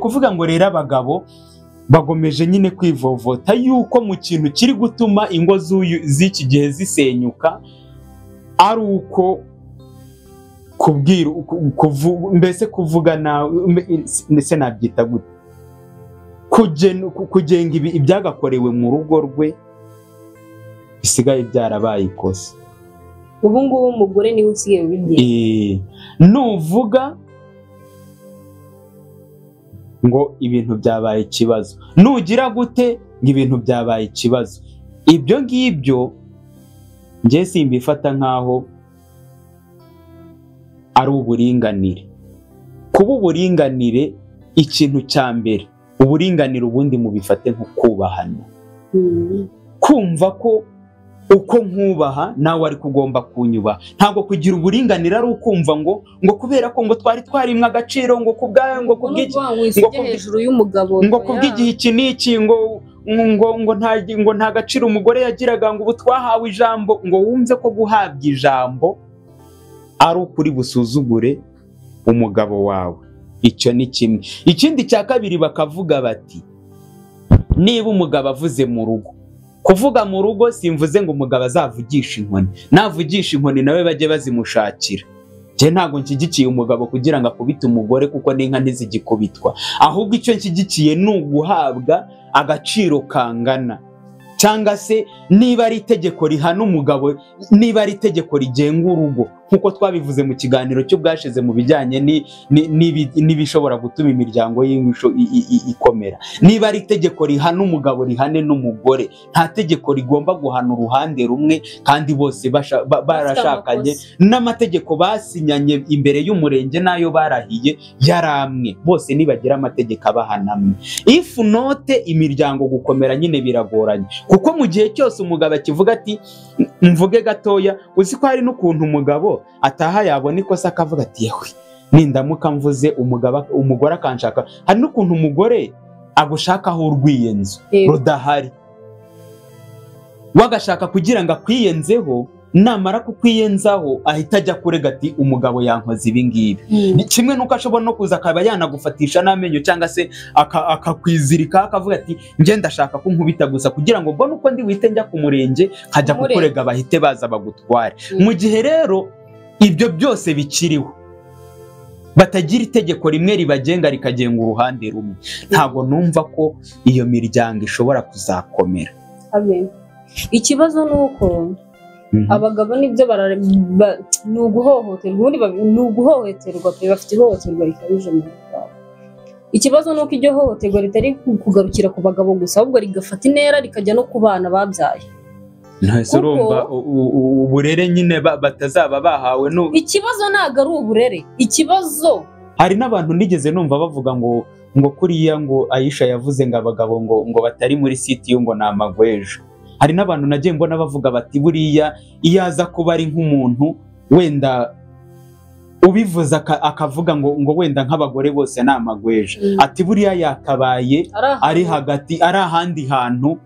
Kuvuga ngo rero abagabo bagomeje nyine kwivovota yuko mu kintu kiri gutuma ingo z'iki gihe zisenyuka ari uko kubwira, mbese kuvuga nawe, ndetse nabyita gute, kugenga ibyagakorewe mu rugo rwe bisigaye byarabaye ikosa. Ubu ngubu umugore niwe usigaye ubigenga. Nuvuga ngo ibintu byabaye ikibazo, nugira gute ngo ibintu byabaye ikibazo, ibyo ngibyo njye simbifata nkaho ari uburinganire. Kuba uburinganire, ikintu cya mbere, uburinganire ubundi mubifate nko kubahana. Kumva ko uko nkubaha nawe ari kugomba kunyubaha. Ntabwo kugira uburinganire ari ukumva ngo kubera ko ngo twari twarimwe agaciro, ngo kubwayo, ngo kubw'iki, ngo hejuru y'umugabo, ngo kubw'igihe iki n'iki, ngo ngo ngo nta gaciro umugore yagiraga, ngo ubu twahawe ijambo, ngo wumve ko guhabwa ijambo ari ukuri busuzugure umugabo wawe. Icyo ni kimwe. Ikindi cya kabiri bakavuga bati niba umugabo avuze mu rugo, kuvuga mu rugo simvuze ngo umugabo azavugisha inkoni, navugisha inkoni nawe bajye bazimushakira. Njye ntabwo nshyigikiye umugabo kugira ngo akubite umugore, kuko n'inka ntizigikubitwa, ahubwo icyo nshyigikiye ni uguhabwa agaciro kangana, cyangwa se niba ari itegeko rihana umugabo, niba ari itegeko rigenga urugo, nkuko twabivuze mu kiganiro cy'ubwashize mu bijyanye n'ibishobora gutuma imiryango y'ingo ikomera. Niba ari itegeko rihana umugabo, rihane n'umugore. Nta tegeko rigomba guhana uruhande rumwe kandi bose barashakanye, n'amategeko basinyanye imbere y'umurenge nayo barahiye yaramwe, bose nibagira amategeko abahanamwe. If note, imiryango gukomera nyine biragoranye, kuko mu gihe cyose umugabo akivuga ati mvuge gatoya, uzi ko hari n'ukuntu umugabo ataha yabona ikosa akavuga ati yewe nindamuka mvuze umugabo umugore akanshaka. Hari n'ukuntu umugore agushakaho urwiyenzo rudahari, wagashaka kugira ngo akwiyenzeho, namara kukwiyenzaho ahita ajya kurega ati umugabo yankoze ibi ngibi. Ni kimwe nuko ashobora no kuza akaba yanagufatisha n'amenyo, cyangwa se akakwizirika akavuga ati nge ndashaka ko nkubita gusa kugira ngo mbone uko ndi wite njya ku murenge nkajya kukurega bahite baza bagutware. Mu gihe rero ibyo byose bikiriho, batagira itegeko rimwe ribagenga rikagenga uruhande rumwe, ntabwo numva ko iyo miryango ishobora kuzakomera. Amen. Ikibazo nuko abagabo nibyo ni uguhohoterwa, ubundi ni uguhohoterwa pe, bafite ihohoterwa rikabije mu rwabo. Ikibazo nuko iryo hohoterwa ritari kugarukira ku bagabo gusa, ahubwo rigafata intera rikajya no ku bana babyaye. Ntese urumva uburere nyine batazaba bahawe. No ikibazo ntago ari uburere, ikibazo hari n'abantu nigeze numva bavuga ngo kuriya ngo Aisha yavuze ngo abagabo ngo batari muri CTU ngo ni amagwejo. Hari n'abantu nagiye mbona bavuga bati buriya iyo aza kuba ari nk'umuntu wenda ubivuze akavuga ngo wenda nk'abagore bose ni amagwejo, ati buriya yakabaye ari hagati, ari ahandi hantu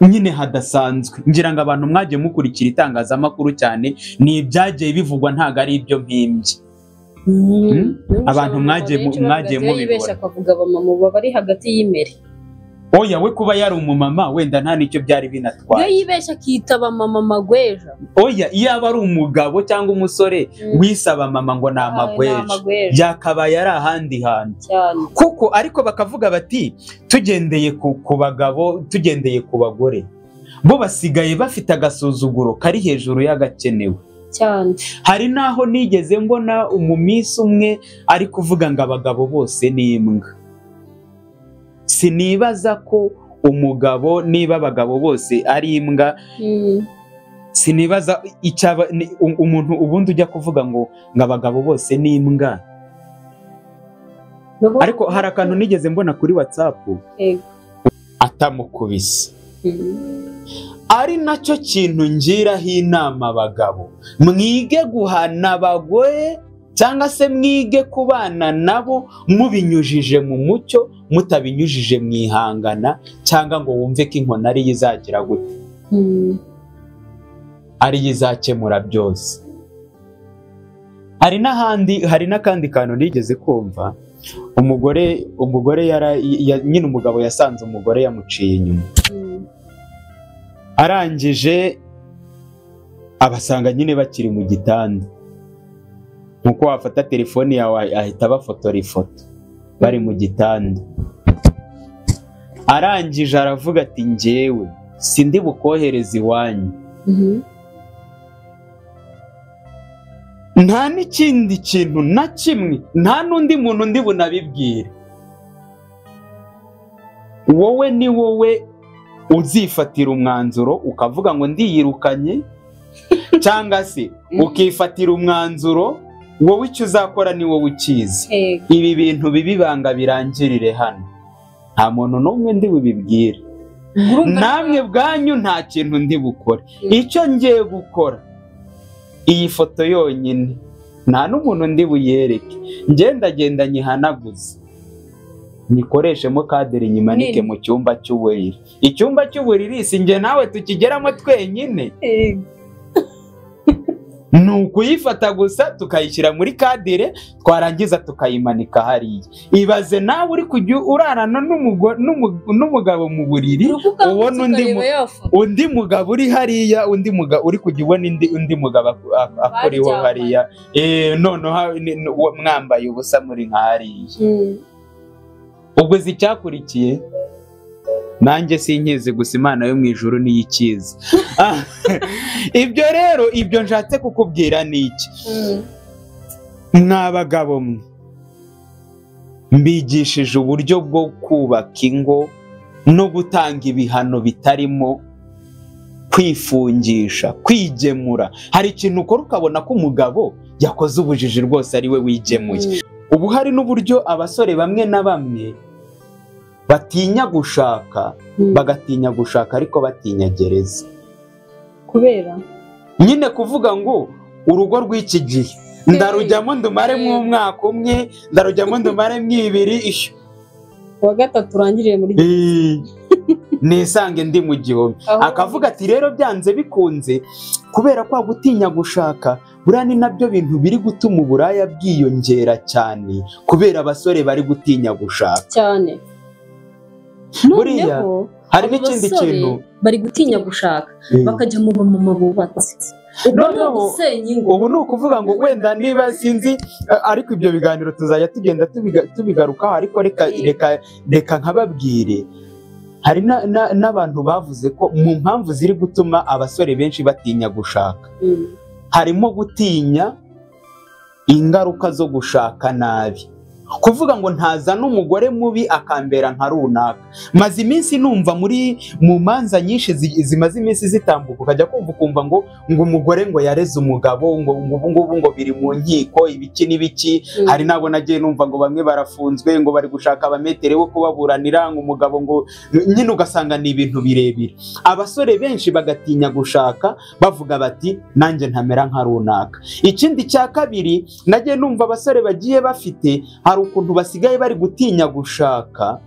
nyine hadasanzwe. Ngira ngo abantu mwagiye mukurikira itangazamakuru cyane, ni ibyagiye bivugwa ntago ari ibyo mpimbye. Abantu mwagiye mubibona akavuga abamama bari hagati y'imere. Oya, we kuba yari umumama wenda nta nicyo byari binatwaye. Iyo yibeshya akitaba mama magweja. Oya, iyo aba ari umugabo cyangwa umusore wisaba mama ngo ni amagweja, yakabaye ari ahandi hantu. Kuko ariko bakavuga bati tugendeye ku bagabo, tugendeye ku bagore, bo basigaye bafite agasuzuguro kari hejuru y'agakenewe cyane. Hari naho nigeze mbona umumisi umwe ari kuvuga ngo abagabo bose ni imbwa. Sinibaza ko umugabo, niba abagabo bose ari imbwa, sinibaza icyaba umuntu ubundi ujya kuvuga ngo abagabo bose ni imbwa. Ariko hari akantu nigeze mbona kuri WhatsApp atamukubise, ari nacyo kintu ngiraho inama abagabo, mwige guhana abagore cyangwa se mwige kubana nabo mubinyujije mu mucyo, mutabinyujije mu ihangana, cyangwa ngo wumve ko inkoni ari izagira gute, ari izakemura byose. Hari n'ahandi, hari n'akandi kantu nigeze kumva Umugore nyine umugabo yasanze umugore yamuciye inyuma. Arangije abasanga nyine bakiri mu gitanda. Nkuko wafata telefone yawe ahita bafotora ifoto bari mu gitanda. Arangije aravuga ati njyewe sindi bukohereza iwanyu. Nta n'ikindi kintu na kimwe, nta n'undi muntu ndi bunabibwire. Wowe ni wowe uzifatira umwanzuro ukavuga ngo ndiyirukanye, cyangwa se ukifatira umwanzuro wowe icyo uzakora ni wowe ukizi. Ibi bintu bibibanga birangirire hano, nta muntu n'umwe ndi bubibwire, namwe bwanyu nta kintu ndi bukore. Icyo ngiye gukora, iyi foto yonyine nta n'umuntu ndi buyereke, ngendagenda nyihanaguze nikoreshemo kadere nyimanike mu cyumba cy'uburiri. Icyumba cy'uburiri si njye nawe tukigeramo twenyine, ni ukuyifata gusa tukayishyira muri kadere, twarangiza tukayimanika hariya. Ibaze nawe uri kujya urarana n'umugabo mu buriri, ubona undi mugabo uri hariya, undi mugabo uri kujya ubona undi mugabo akuriho hariya, noneho mwambaye ubusa muri nka hariya. Ubwo icyakurikiye nanjye sinkizi, gusa Imana yo mu ijuru niyo ikizi. Ibyo rero, ibyo nshatse kukubwira ni iki? Mwa bagabo mwe, mbigishije uburyo bwo kubaka ingo no gutanga ibihano bitarimo kwifungisha, kwigemura. Hari ikintu ukora ukabona ko umugabo yakoze ubujiji rwose ari we wigemuye. Ubu hari n'uburyo abasore bamwe na bamwe batinya gushaka, bagatinya gushaka ariko batinya gereza. Kubera nyine kuvuga ngo urugo rw'iki gihe ndarujyamo ndumaremo umwaka umwe, ndarujyamo ndumaremo ibiri, ishyo wa gatatu urangiriye muri nisange ndi mu gihome. Akavuga ati rero byanze bikunze, kubera kwa gutinya gushaka, buriya ni nabyo bintu biri gutuma uburaya bwiyongera cyane, kubera abasore bari gutinya gushaka cyane. Buriya hari n'ikindi kintu bari gutinya gushaka, bakajya mu bamama bubatse. Ubu ni ukuvuga ngo wenda niba sinzi, ariko ibyo biganiro tuzajya tugenda tubigarukaho, ariko reka nkababwire. Hari n'abantu bavuze ko mu mpamvu ziri gutuma abasore benshi batinya gushaka, harimo gutinya ingaruka zo gushaka nabi. Kuvuga ngo ntaza n'umugore mubi akambera nka runaka. Maze iminsi numva muri mu manza nyinshi zimaze iminsi zitambuka, ukajya kumva ukumva ngo umugore ngo yareze umugabo, ngo ubu ngubu ngo biri mu nkiko ibiki n'ibiki. Hari nabo nagiye numva ngo bamwe barafunzwe, ngo bari gushaka abametere bo kubaburanira, ngo umugabo ngo nyine, ugasanga ni ibintu birebire. Abasore benshi bagatinya gushaka bavuga bati nanjye ntamera nka runaka. Ikindi cya kabiri nagiye numva abasore bagiye bafite, hari ukuntu basigaye bari gutinya gushaka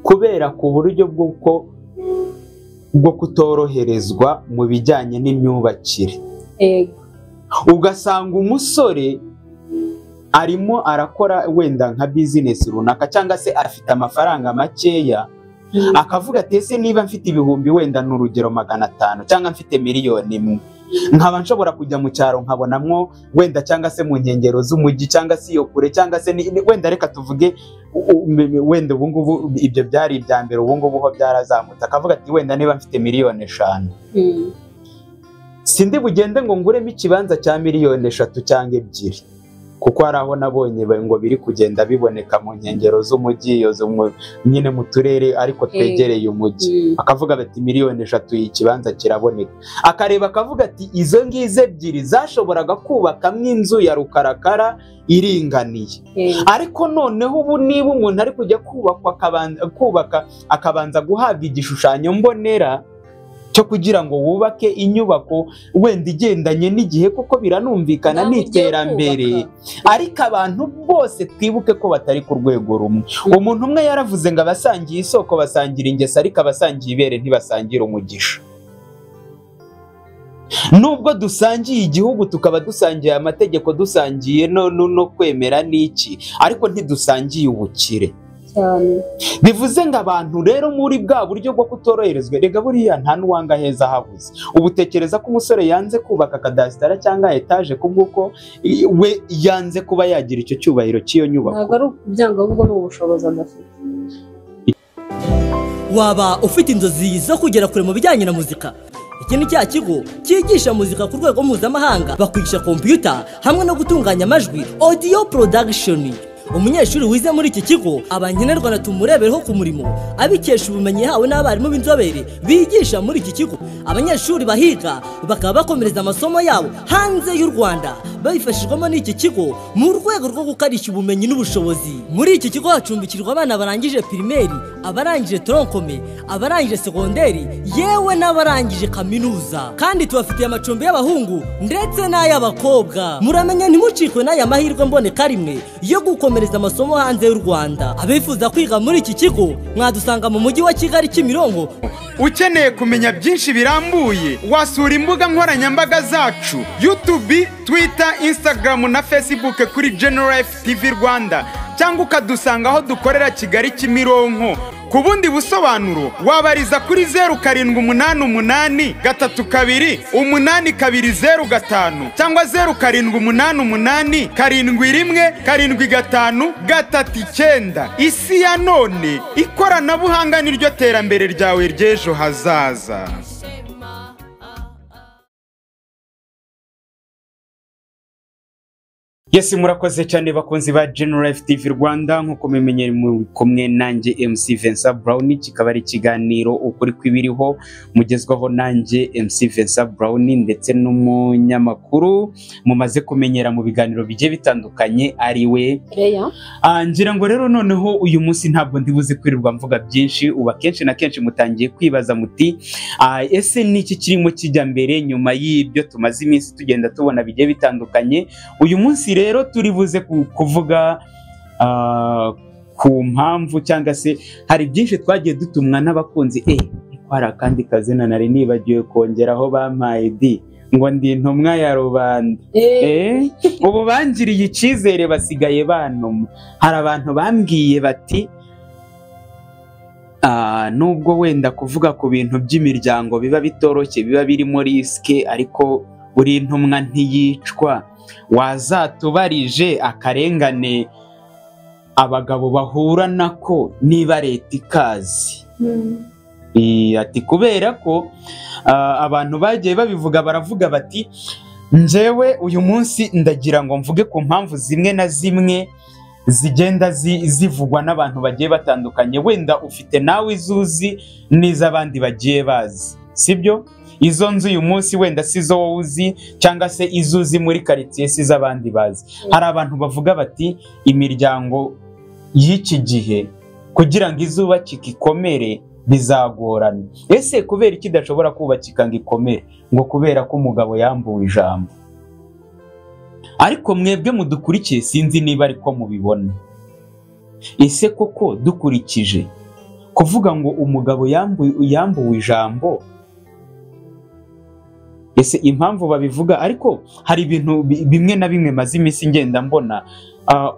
kubera ku buryo bwo kutoroherezwa mu bijyanye n'imyubakire. Ugasanga umusore arimo arakora wenda nka business runaka, cyangwa se afite amafaranga makeya, akavuga ati ese niba mfite ibihumbi wenda n'urugero 500 cyangwa mfite miliyoni imwe, nkaba nshobora kujya mu cyaro nkabonamwo wenda, cyangwa se mu nkengero z'umujyi, cyangwa se iyo kure, cyangwa se wenda reka tuvuge wenda ubu ngubu ibyo byari ibya mbere, ubu ngubu ho byarazamutse. Akavuga ati wenda niba mfite miliyoni 5, sindi bugende ngo nguremo ikibanza cya miliyoni 3 cyangwa 2, kuko hari aho nabonye ngo biri kugenda biboneka mu nkengero z'umujyi, nyine mu turere ariko twegereye umujyi. Akavuga ati miliyoni 3 ikibanza kiraboneka. Akareba akavuga ati izo ngizo 2 zashoboraga kubakamo inzu ya rukarakara iringaniye. Ariko noneho ubu niba umuntu ari kujya kubaka akabanza guhabwa igishushanyo mbonera cyo kugira ngo wubake inyubako wenda igendanye n'igihe, kuko biranumvikana n'iterambere. Ariko abantu bose twibuke ko batari ku rwego rumwe. Umuntu umwe yaravuze ngo abasangiye isoko basangira ingeso, ariko abasangiye ibere ntibasangira umugisha. Nubwo dusangiye igihugu, tukaba dusangiye amategeko, dusangiye no kwemera n'iki, ariko ntidusangiye ubukire. Bivuze ngo abantu rero muri bwa buryo bwo kutoroherezwa, rega buriya nta n'uwanga heza habuze. Ubu tekereza ko umusore yanze kubaka kadasitara cyangwa etaje kubw'uko we yanze kuba yagira icyo cyubahiro cy'iyo nyubako? Ntabwo ari ukubyanga, ahubwo ni ubushobozi adafite. Waba ufite inzozi zo kugera kure mu bijyanye na muzika? Iki ni cya kigo cyigisha muzika ku rwego mpuzamahanga. Bakwigisha kompiyuta hamwe no gutunganya amajwi, audio production. Umunyeshuri wize muri iki kigo aba nkenerwa na tumurebereho ku murimo, abikesha ubumenyi yahawe n'abarimu b'inzobere bigisha muri iki kigo. Abanyeshuri bahiga bakaba bakomereza amasomo yabo hanze y'u Rwanda babifashijwemo n'iki kigo mu rwego rwo gukarishya ubumenyi n'ubushobozi. Muri iki kigo hacumbikirwa abana barangije primaire, abarangije tronc commun, abarangije segonderi, yewe n'abarangije kaminuza. Kandi tubafitiye amacumbi y'abahungu ndetse n'ay'abakobwa. Muramenya ntimucikwe n'aya mahirwe mboneka rimwe yo gukomereza amasomo hanze y'u Rwanda. Abifuza kwiga muri iki kigo mwadusanga mu mujyi wa Kigali, Kimironko. Ukeneye kumenya byinshi birambuye, wasura imbuga nkoranyambaga zacu: YouTube, Twitter, Instagram na Facebook kuri General Life TV Rwanda, cyangwa ukadusanga aho dukorera Kigali, Kimironko. Ku bundi busobanuro wabariza kuri 0788328205 cyangwa 0788717539. Isi ya none, ikoranabuhanga niryo terambere ryawe ry'ejo hazaza. Yes, murakoze cyane bakunzi ba General Life TV Rwanda. Nkuko mumenyere, muri kumwe nanjye MC Vincent Brown. Kikaba ari ikiganiro Ukuri kw'Ibiriho, mugezwaho nanjye MC Vincent Brown ndetse n'umunyamakuru mumaze kumenyera mu biganiro bigiye bitandukanye, ari we Leya. Ngira ngo rero noneho uyu munsi ntabwo ndibuze kwirirwa mvuga byinshi. Ubu akenshi na kenshi mutangiye kwibaza muti: "Ese niki kirimo kijya mbere nyuma y'ibyo tumaze iminsi tugenda tubona bigiye bitandukanye?" Uyu munsi rero turi buze kuvuga ku mpamvu, cyangwa se hari byinshi twagiye dutumwa n'abakunzi. Ariko hari akandi kazina nari nibagiwe kongeraho bampaye di, ngo ndi intumwa ya rubanda. Ubu bangiriye icyizere, basigaye banuma. Hari abantu bambwiye bati: "Nubwo wenda kuvuga ku bintu by'imiryango biba bitoroshye, biba birimo risque, ariko buri ntumwa ntiyicwa. Wazatubarije akarengane abagabo bahura nako niba leta ikazi." Ati kubera ko abantu bagiye babivuga, baravuga bati: "Njyewe uyu munsi ndagira ngo mvuge ku mpamvu zimwe na zimwe zigenda zivugwa n'abantu bagiye batandukanye." Wenda ufite nawe izuzi n'iz'abandi bagiye bazi, sibyo? Izo nzu uyu munsi wenda si zo wowe uzi, cyangwa se izo uzi muri karitsiye si iz'abandi bazi. Hari abantu bavuga bati: "Imiryango y'iki gihe kugira ngo izubakike ikomere bizagorana." Ese kubera iki idashobora kubakika ngo ikomere? Ngo kubera ko umugabo yambuwe ijambo. Ariko mwebwe mudukurikiye, sinzi niba ariko mubibona. Ese koko dukurikije kuvuga ngo umugabo yambuwe ijambo, ese impamvu babivuga? Ariko hari ibintu bimwe na bimwe maze iminsi ngenda mbona.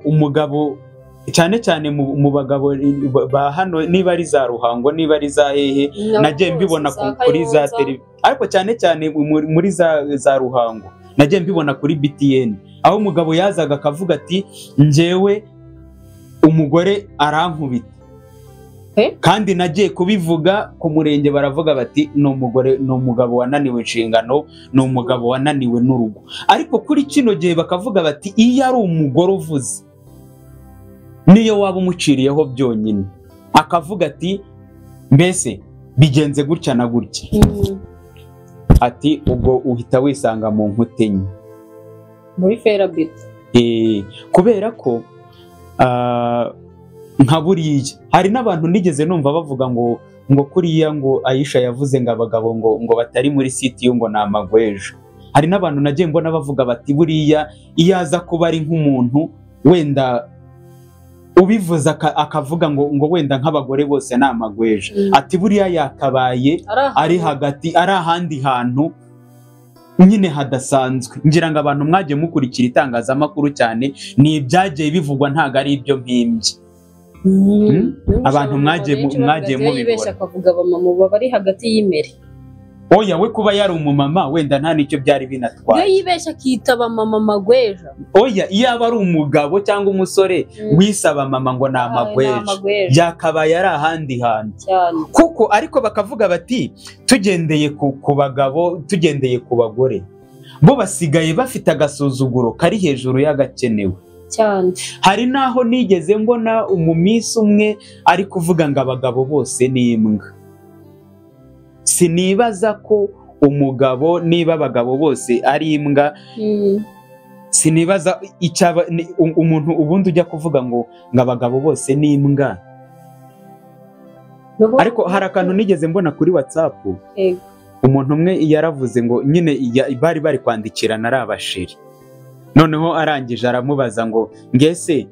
Umugabo cyane cyane mu bagabo ba hano, niba ari za Ruhango, niba ari za hehe, nagiye mbibona kuri za televiziyo, ariko cyane cyane muri za Ruhango nagiye mbibona kuri BTN, aho umugabo yazaga akavuga ati: "Njyewe umugore arankubita, kandi nagiye kubivuga ku murenge baravuga bati ni umugore, ni umugabo wananiwe inshingano, ni umugabo wananiwe n'urugo." Ariko kuri kino gihe bakavuga bati: "Iyo ari umugore uvuze, niyo waba umuciriyeho byonyine akavuga ati mbese bigenze gutya na gutya," ati ubwo uhita wisanga mu nkuta enye. Muri ferabito. Kubera ko nka buriya hari n'abantu nigeze numva bavuga ngo kuriya ngo Ayisha yavuze ngo abagabo ngo batari muri sitiyu ngo ni amagwejo. Hari n'abantu nagiye mbona bavuga bati: "Buriya iyo aza kuba ari nk'umuntu wenda ubivuze akavuga ngo wenda nk'abagore bose ni amagwejo," ati buriya yakabaye ari hagati, ari ahandi hantu. nyine hadasanzwe. Ngira ngo abantu mwagiye mukurikira itangazamakuru cyane, ni ibyagiye bivugwa, ntago ari ibyo mpimbye. Abantu mwagiye mubibona. Akavuga abamama baba ari hagati y'imere. Oya, we kuba yari umumama wenda nta nicyo byari binatwaye. Iyo yibeshya akita abamama magweja. Oya, iyo aba ari umugabo cyangwa umusore wisaba mama ngo ni amagweja, byakabaye ari ahandi hantu kuko. Ariko bakavuga bati tugendeye ku bagabo, tugendeye ku bagore, bo basigaye bafite agasuzuguro kari hejuru y'agakenewe cyane. Hari naho nigeze mbona umumisi umwe ari kuvuga ngo abagabo bose ni imbwa. Sinibaza ko umugabo, niba abagabo bose ari imbwa, sinibaza icyaba umuntu ubundi ujya kuvuga ngo abagabo bose ni imbwa. Ariko hari akantu nigeze mbona kuri WhatsApp, umuntu umwe yaravuze ngo nyine bari kwandikirana ari abasheri, noneho arangije aramubaza ngo ngese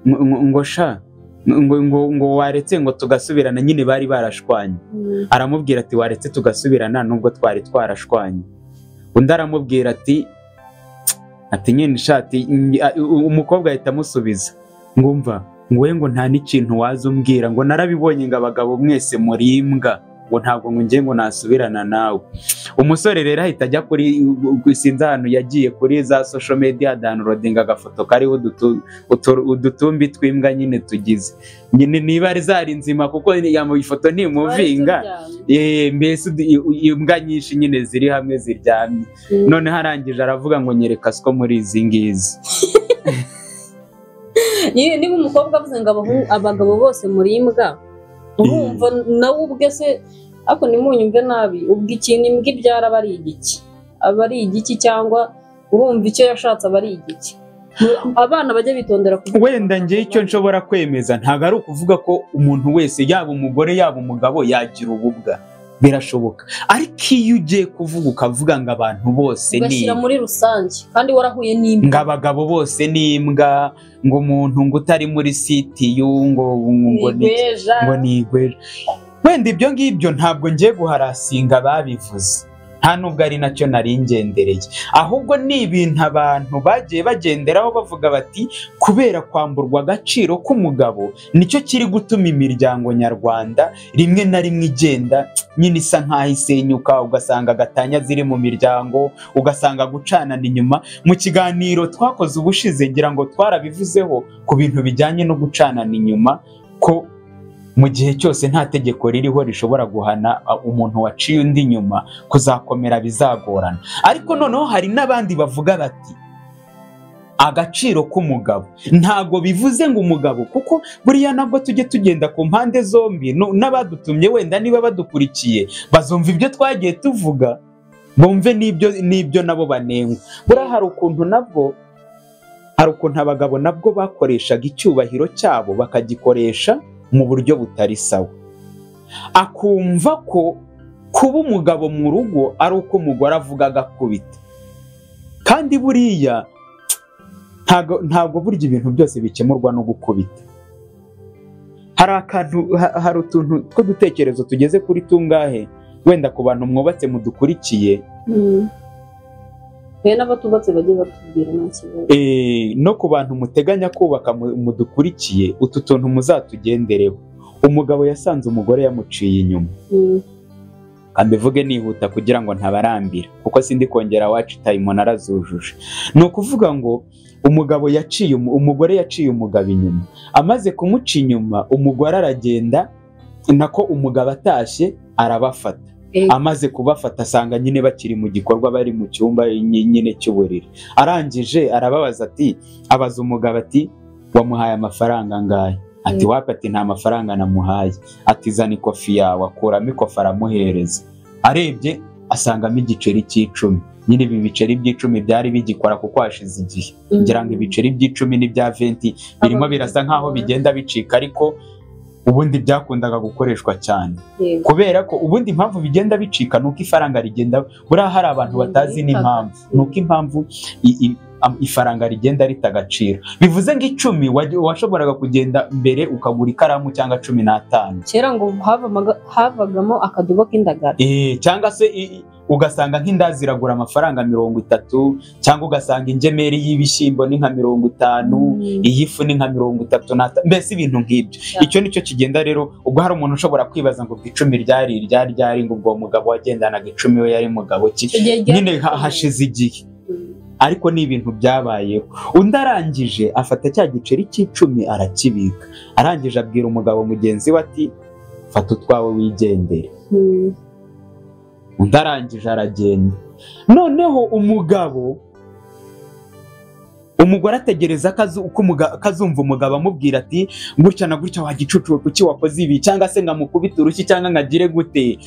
ngo sha ngo waretse ngo tugasubirana, nyine bari barashwanye. Aramubwira ati waretse tugasubirana nubwo twari twarashwanye. Undi aramubwira ati nyine shati. Umukobwa ahita amusubiza ngo umva ngo ngo nta n'ikintu waza umbwira, ngo narabibonye ngo abagabo mwese muri imbwa, ngo ntabwo ngo ngiye ngo nasubirana nawe. Umusore rero ahita ajya kuri, sinzi ahantu yagiye kuri za social media, downloading agafoto kariho udutumbi tw'imbwa nyine tugize nyine, niba ari zari nzima kuko ifoto ntimuvinga, mbese imbwa nyinshi nyine ziri hamwe ziryamye. Noneho arangije aravuga ngo nyereka siko muri izi ngizi. Niba umukobwa avuze ngo abagabo bose muri imbwa, urumva nawe ubwe se, ariko ntimunyumve nabi, ubwo ikintu imbwa ibyara aba ari igiki, aba ari igiki, cyangwa urumva icyo yashatse aba ari igiki. Abana bajya bitondera kuvuga. Wenda ngiye icyo nshobora kwemeza ntabwo ari ukuvuga ko umuntu wese yaba umugore yaba umugabo yagira ububwa, birashoboka. Ariko iyo ugiye kuvuga ukavuga ngo abantu bose ni, ugashyira muri rusange kandi warahuye n'imbwa, ngo abagabo bose ni imbwa, ngo umuntu ngo utari muri CTU ngo ngo ni igweja. Wenda ibyo ngibyo ntabwo ngiye guharasinga babivuze, nta nubwo ari nacyo nari ngendereye, ahubwo ni ibintu abantu bagiye bagenderaho bavuga bati kubera kwamburwa agaciro k'umugabo nicyo kiri gutuma imiryango nyarwanda rimwe na rimwe igenda nyine isa nkaho isenyuka, ugasanga gatanya ziri mu miryango, ugasanga gucanana inyuma. Mu kiganiro twakoze ubushize ngira ngo twarabivuzeho ku bintu bijyanye no gucanana inyuma, ko mu gihe cyose nta tegeko ririho rishobora guhana umuntu waciye undi inyuma, kuzakomera bizagorana. Ariko noneho hari n'abandi bavuga bati agaciro k'umugabo ntago bivuze ngo umugabo, kuko buriya nabwo tujye tugenda ku mpande zombi, n'abadutumye wenda niba badukurikiye bazumva ibyo twagiye tuvuga, bumve n'ibyo nabo banengwa. Buriya hari ukuntu nabwo, hari ukuntu abagabo nabwo bakoreshaga icyubahiro cyabo bakagikoresha mu buryo butari sawa, akumva ko kuba umugabo mu rugo ari uko umugore avuga agakubita. Kandi buriya ntabwo burya ibintu byose bikemurwa no gukubita. Hari akantu, hari utuntu tw'udutekerezo tugeze kuri tungahe wenda ku bantu mwubatse mudukurikiye, n'abatubatse bajye batubwira nta kibazo, no ku bantu muteganya kubaka mudukurikiye, utu tuntu muzatugendereho. Umugabo yasanze umugore yamuciye inyuma, kambivuge nihuta kugira ngo ntabarambira kuko sindi kongera wacu time narazujuje. Ni ukuvuga ngo umugabo yaciye umugore yaciye umugabo inyuma, amaze kumuca inyuma umugore aragenda, nako umugabo atashye arabafata. Amaze kubafata asanga nyine bakiri mu gikorwa, bari mu cyumba nyine cy'uburiri. Arangije arababaza ati, abaza umugabo ati wamuhaye amafaranga angahe? Ati wapi, ati nta mafaranga namuhaye. Ati zana ikofi yawe. Akuramo ikofi aramuhereza, arebye asangamo igiceri cy'icumi. Nyine ibi biceri by'icumi byari bigikora kuko hashize igihe, ngira ngo ibiceri by'icumi n'ibya 20 birimo birasa nkaho bigenda bicika, ariko ubundi byakundaga gukoreshwa cyane. Kubera ko ubundi impamvu bigenda bicika nuko ifaranga rigenda, buriya hari abantu batazi n'impamvu, nuko impamvu ifaranga rigenda rita agaciro. Bivuze ngo 10 washoboraga kugenda mbere ukagura ikaramu cyangwa 15. Kera ngo havagamo akadobo k'indagara, cyangwa se ugasanga nk'indazi iragura amafaranga 30, cyangwa ugasanga ingemeri y'ibishyimbo ni nka 50, iyifu ni nka 35, mbese ibintu nk'ibyo. Icyo nicyo kigenda rero. Ubwo hari umuntu ushobora kwibaza ngo icumi ryari ryari, ngo ubwo mugabo wagendanaga 10 we yari mugabo ki? Nyine hashize igihe, ariko ni ibintu byabayeho. Undi arangije afata cya giceri cy'icumi arakibika, arangije abwira umugabo mugenzi we ati fata utwawe wigendere. Undi arangije aragenda. Noneho umugabo, umugore ategereza kazumva umugabo amubwira ati gutya na gutya wagicucuwe, kuki wakoze ibi, cyangwa se ngamukubita urushyi, cyangwa ngagire gute.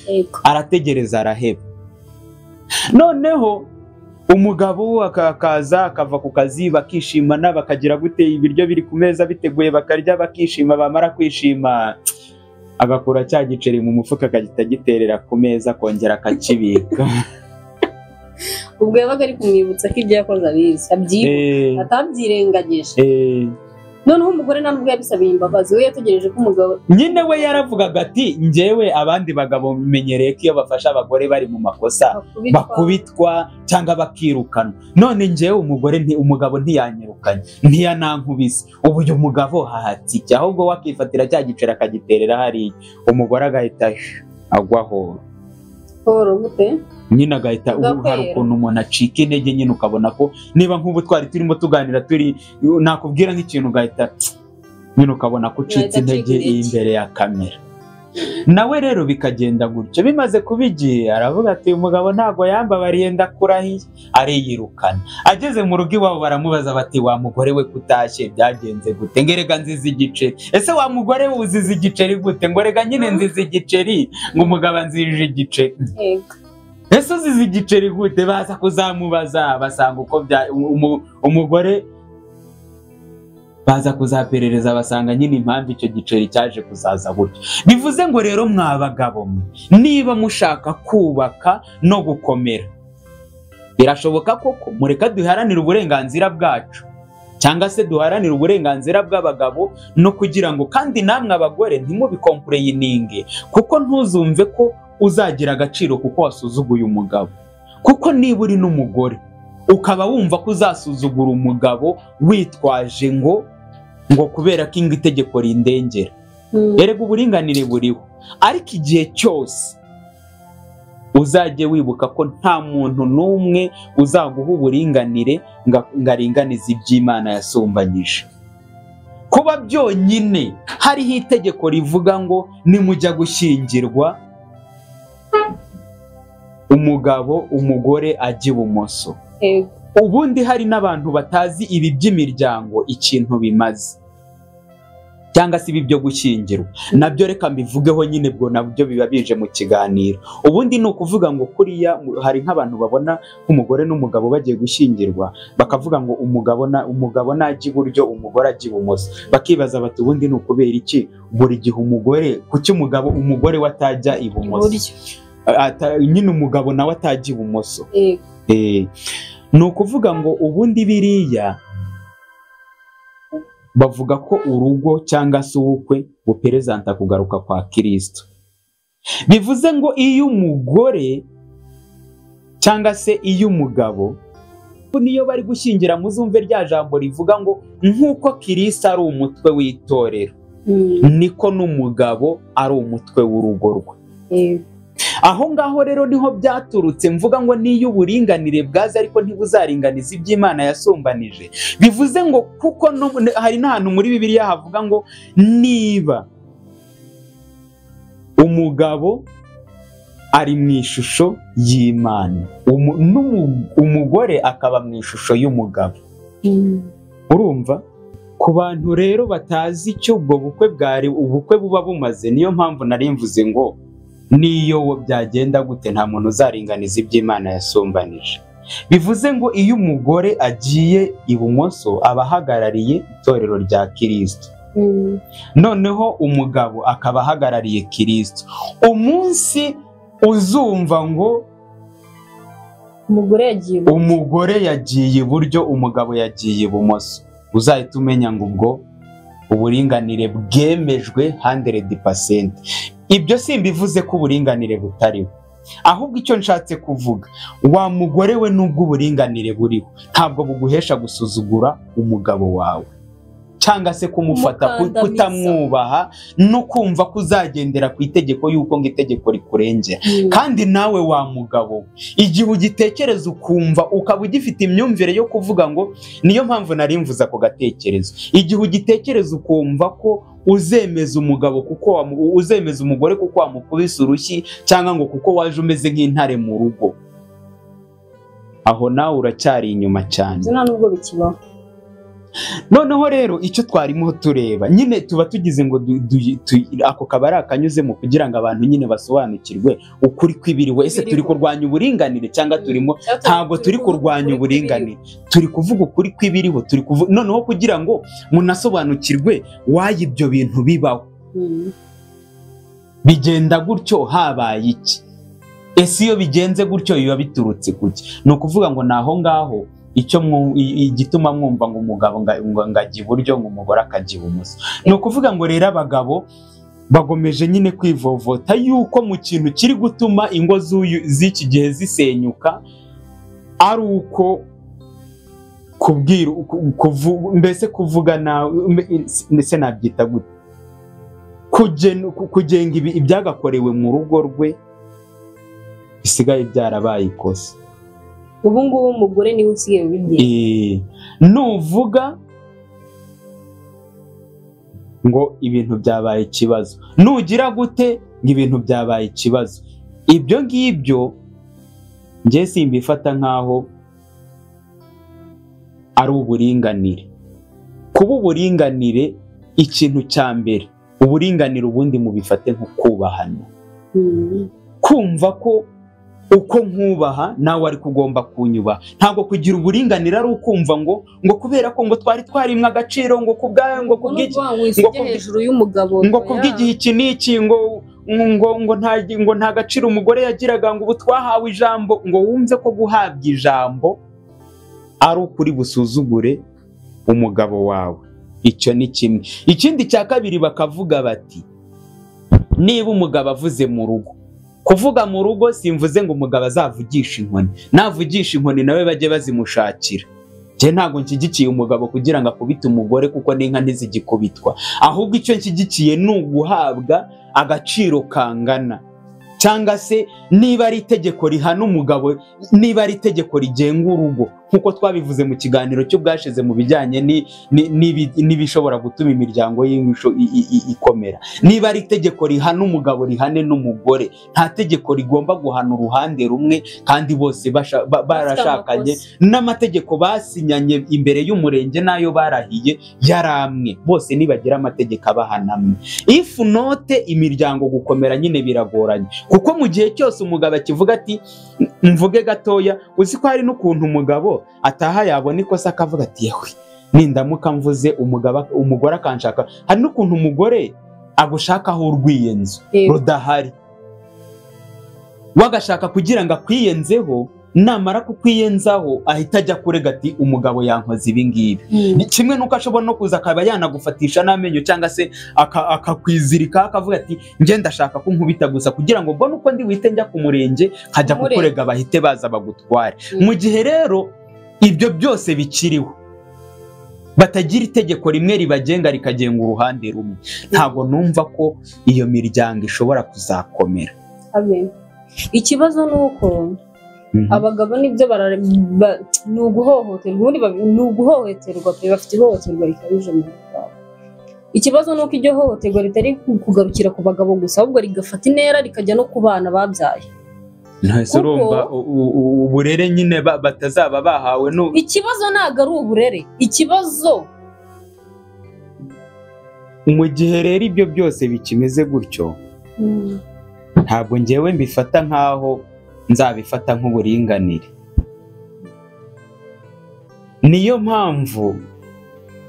Arategereza araheba. Noneho umugabo akakaza akava ku kazi, bakishimana, bakagira gute, ibiryo biri ku meza biteguye, bakarya bakishima. Bamara kwishima agakura cya giceri mu mufuka akagita giterera ku meza, akongera akakibika. Ubwo yabaga ari kumwibutsa ko ibyo yakoze abizi, abyibuka, atabyirengagije. Noneho umugore ntabwo yabisabiye imbabazi, we yategereje ko umugabo nyine we yaravugaga ati njyewe abandi bagabo menyereye ko iyo bafasha abagore bari mu makosa bakubitwa cyangwa bakirukanwa, none njyewe umugore umugabo ntiyanyirukanye, ntiyanankubise, ubu uyu mugabo hahatike, ahubwo wakifatira cya giceri akagiterera hariya, umugore agahita agwa horo. Horo gute? Nyine agahita, hari ukuntu umuntu acika intege nyine, ukabona ko niba nk'ubu twari turimo tuganira turi nakubwira nk'ikintu ugahita nyine ukabona ko ucitse intege imbere ya kamera. Nawe rero bikagenda gutyo. Bimaze kuba igihe aravuga ati uyu mugabo ntago yambabariye, ndakurahiye, ariyirukana. Ageze mu rugo iwabo baramubaza bati wa mugore we kutashye byagenze gute? Ngerega nziza igiceri. Ese wa mugore we uziza igiceri gute? Ngo rega nyine nziza igiceri, ngo umugabo anzije igiceri. Ese uziza igiceri gute? Baza kuzamubaza basanga uko umugore baza kuzaperereza basanga nyine impamvu icyo giceri cyaje kuzaza gutyo. Bivuze ngo rero mwa bagabo niba mushaka kubaka no gukomera, birashoboka koko mureka duharanire uburenganzira bwacu, cyangwa se duharanire uburenganzira bw'abagabo, no kugira ngo kandi namwe abagore ntimubikompureyininge, kuko ntuzumve ko uzagira agaciro kuko wasuzuguye umugabo. Kuko niba uri n'umugore ukaba wumva ko uzasuzugura umugabo witwaje ngo kubera ko itegeko rindengera, erega uburinganire buriho. Ariko igihe cyose uzajye wibuka ko nta muntu n'umwe uzaguha uburinganire ngo aringanize iby'Imana yasumbanyije. Kuba byonyine hariho itegeko rivuga ngo nimujya gushyingirwa umugabo umugore ajya ibumoso. Ubundi hari n'abantu batazi ibi by'imiryango ikintu bimaze, cyangwa se ibi byo gushyingirwa nabyo reka mbivugeho nyine, bwo nabyo biba bije mu kiganiro. Ubundi ni ukuvuga ngo kuriya hari nk'abantu babona nk'umugore n'umugabo bagiye gushyingirwa bakavuga ngo umugabo najya iburyo umugore ajya ibumoso, bakibaza bati ubundi ni ukubera iki buri gihe umugore, kuki umugore we atajya ibumoso, nyine umugabo nawe atajya ibumoso. Ni ukuvuga ngo ubundi biriya bavuga ko urugo cyangwa se ubukwe buperezanta kugaruka kwa Kristo. Bivuze ngo iyo umugore cyangwa se iyo umugabo niyo bari gushyingira, muzumve rya jambo rivuga ngo nk'uko Kristo ari umutwe w'itorero, niko n'umugabo ari umutwe w'urugo rwe. Aho ngaho rero niho byaturutse mvuga ngo niyo uburinganire bwaza ariko ntibuzaringaniza iby'Imana yasumbanije. Bivuze ngo kuko hari n'ahantu muri Bibiliya havuga ngo niba umugabo ari mu ishusho y'Imana, umugore akaba mu ishusho y'umugabo. Urumva? Ku bantu rero batazi icyo ubwo bukwe bwari ubukwe buba bumaze, niyo mpamvu nari mvuze ngo niyo byagenda gute nta muntu uzaringaniza iby'Imana yasumbanije. Bivuze ngo iyo umugore agiye ibumoso aba ahagarariye itorero rya Kristo, noneho umugabo akaba ahagarariye Kristo. Umunsi uzumva ngo umugore yagiye iburyo umugabo yagiye ibumoso, uzahita umenya ngo ubwo uburinganire bwemejwe 100%. Ibyo simbivuze ko uburinganire butariho, Ahubwo icyo nshatse kuvuga, wa mugore we, nubwo uburinganire buriho, ntabwo buguhesha gusuzugura umugabo wawe cyangwa se kumufata kutamwubaha no kumva ko uzagendera ku itegeko yuko ngo itegeko rikurengera. Kandi nawe wa mugabo, igihe ugitekereza ukumva ukaba ugifite imyumvire yo kuvuga ngo niyo mpamvu nari mvuze ako gatekerezo, igihe ugitekereza ukumva ko uzemeza umugabo kuko uzemeza umugore kuko wamukubise urushyi cyangwa ngo kuko waje umeze nk'intare mu rugo, aho nawe uracyari inyuma cyane. Nubwo bikibaho. Noneho rero icyo twarimo tureba nyine tuba tugize ngo ako kabari akanyuzemo kugira ngo abantu nyine basobanukirwe ukuri kw'ibiriho. Ese turi kurwanya uburinganire cyangwa turimo? Ntabwo turi kurwanya uburinganire, turi kuvuga ukuri kw'ibiriho, turi kuvuga noneho kugira ngo munasobanukirwe wayi ibyo bintu bibaho. Bigenda gutyo habaye iki? Ese iyo bigenze gutyo biba biturutse kuki? Ni ukuvuga ngo naho ngaho icyo igituma mwumva ngo umugabo ngajya iburyo ngo umugore akajya ibumoso. Ni ukuvuga ngo rero abagabo bagomeje nyine kwivovota yuko mu kintu kiri gutuma ingo z'iki gihe zisenyuka ari uko kubwira mbese kuvuga nawe, ndetse nabyita gute, kugenga ibyagakorewe mu rugo rwe bisigaye byarabaye ikosa. Ubu ngubu umugore niwe usigaye ubigenga. Nuvuga ngo ibintu byabaye ikibazo, nugira gute ngo ibintu byabaye ikibazo, ibyo ngibyo njye simbifata nkaho ari uburinganire. Kuba uburinganire, ikintu cya mbere, uburinganire ubundi mubifate nko kubahana, kumva ko uko nkubaha nawe ari kugomba kunyubaha. Ntabwo kugira uburinganire ari ukumva ngo kubera ko ngo twari twarimwe agaciro ngo kubwayo ngo kubw'iki ngo kubw'igihe iki n'iki ngo ngo nta gaciro umugore yagiraga ngo ubu twahawe ijambo, ngo wumve ko guhabwa ijambo ari ukuri busuzugure umugabo wawe. Icyo ni kimwe. Ikindi cya kabiri bakavuga bati niba umugabo avuze mu rugo, kuvuga mu rugo simvuze ngo umugabo azavugisha inkoni, navugisha inkoni nawe bajye bazimushakira. Njye ntabwo nshyigikiye umugabo kugira ngo akubite umugore kuko n'inka ntizigikubitwa, ahubwo icyo nshyigikiye ni uguhabwa agaciro kangana, cyangwa se niba ari itegeko rihana umugabo, niba ari itegeko rigenga urugo nkuko twabivuze mu kiganiro cy'ubwashize mu bijyanye n'ibishobora gutuma imiryango y'ingisho ikomera, niba ari itegeko rihana umugabo rihane n'umugore. Nta tegeko rigomba guhana uruhande rumwe kandi bose barashakanye, n'amategeko basinyanye imbere y'umurenge nayo barahiye yaramwe, bose nibagira amategeko abahanamwe. If note imiryango gukomera nyine biragoranye, kuko mu gihe cyose umugabo akivuga ati mvuge gatoya, uzi ko hari n'ukuntu umugabo ataha yabona ikosa akavuga ati yewe nindamuka mvuze umugabo umugore akanshaka. Hari n'ukuntu umugore agushakaho urwiyenzo rudahari, wagashaka kugira ngo akwiyenzeho, namara kukwiyenzaho ahita ajya kurega ati umugabo yankoze ibi ngibi. Ni kimwe nuko ashobora no kuza akaba yanagufatisha n'amenyo cyangwa se akakwizirika akavuga ati njye ndashaka ko nkubita gusa kugira ngo mbone uko ndi wite njya ku murenge nkajya kukurega bahite baza bagutware. Mu gihe rero ibyo byose bikiriho, batagira itegeko rimwe ribagenga rikagenga uruhande rumwe, ntabwo numva ko iyo miryango ishobora kuzakomera. Amen. Ikibazo nuko abagabo nibyo ni uguhohoterwa, ubundi ni uguhohoterwa pe, bafite ihohoterwa rikabije mu rwabo. Ikibazo nuko iryo hohoterwa ritari kugarukira ku bagabo gusa, ahubwo rigafata intera rikajya no ku bana babyaye. Ntese urumva uburere nyine batazaba bahawe no. Ikibazo ntago ari uburere, ikibazo mu gihe rero ibyo byose bikimeze gutyo, ntabwo njyewe mbifata nkaho nzabifata nk'uburinganire. Niyo mpamvu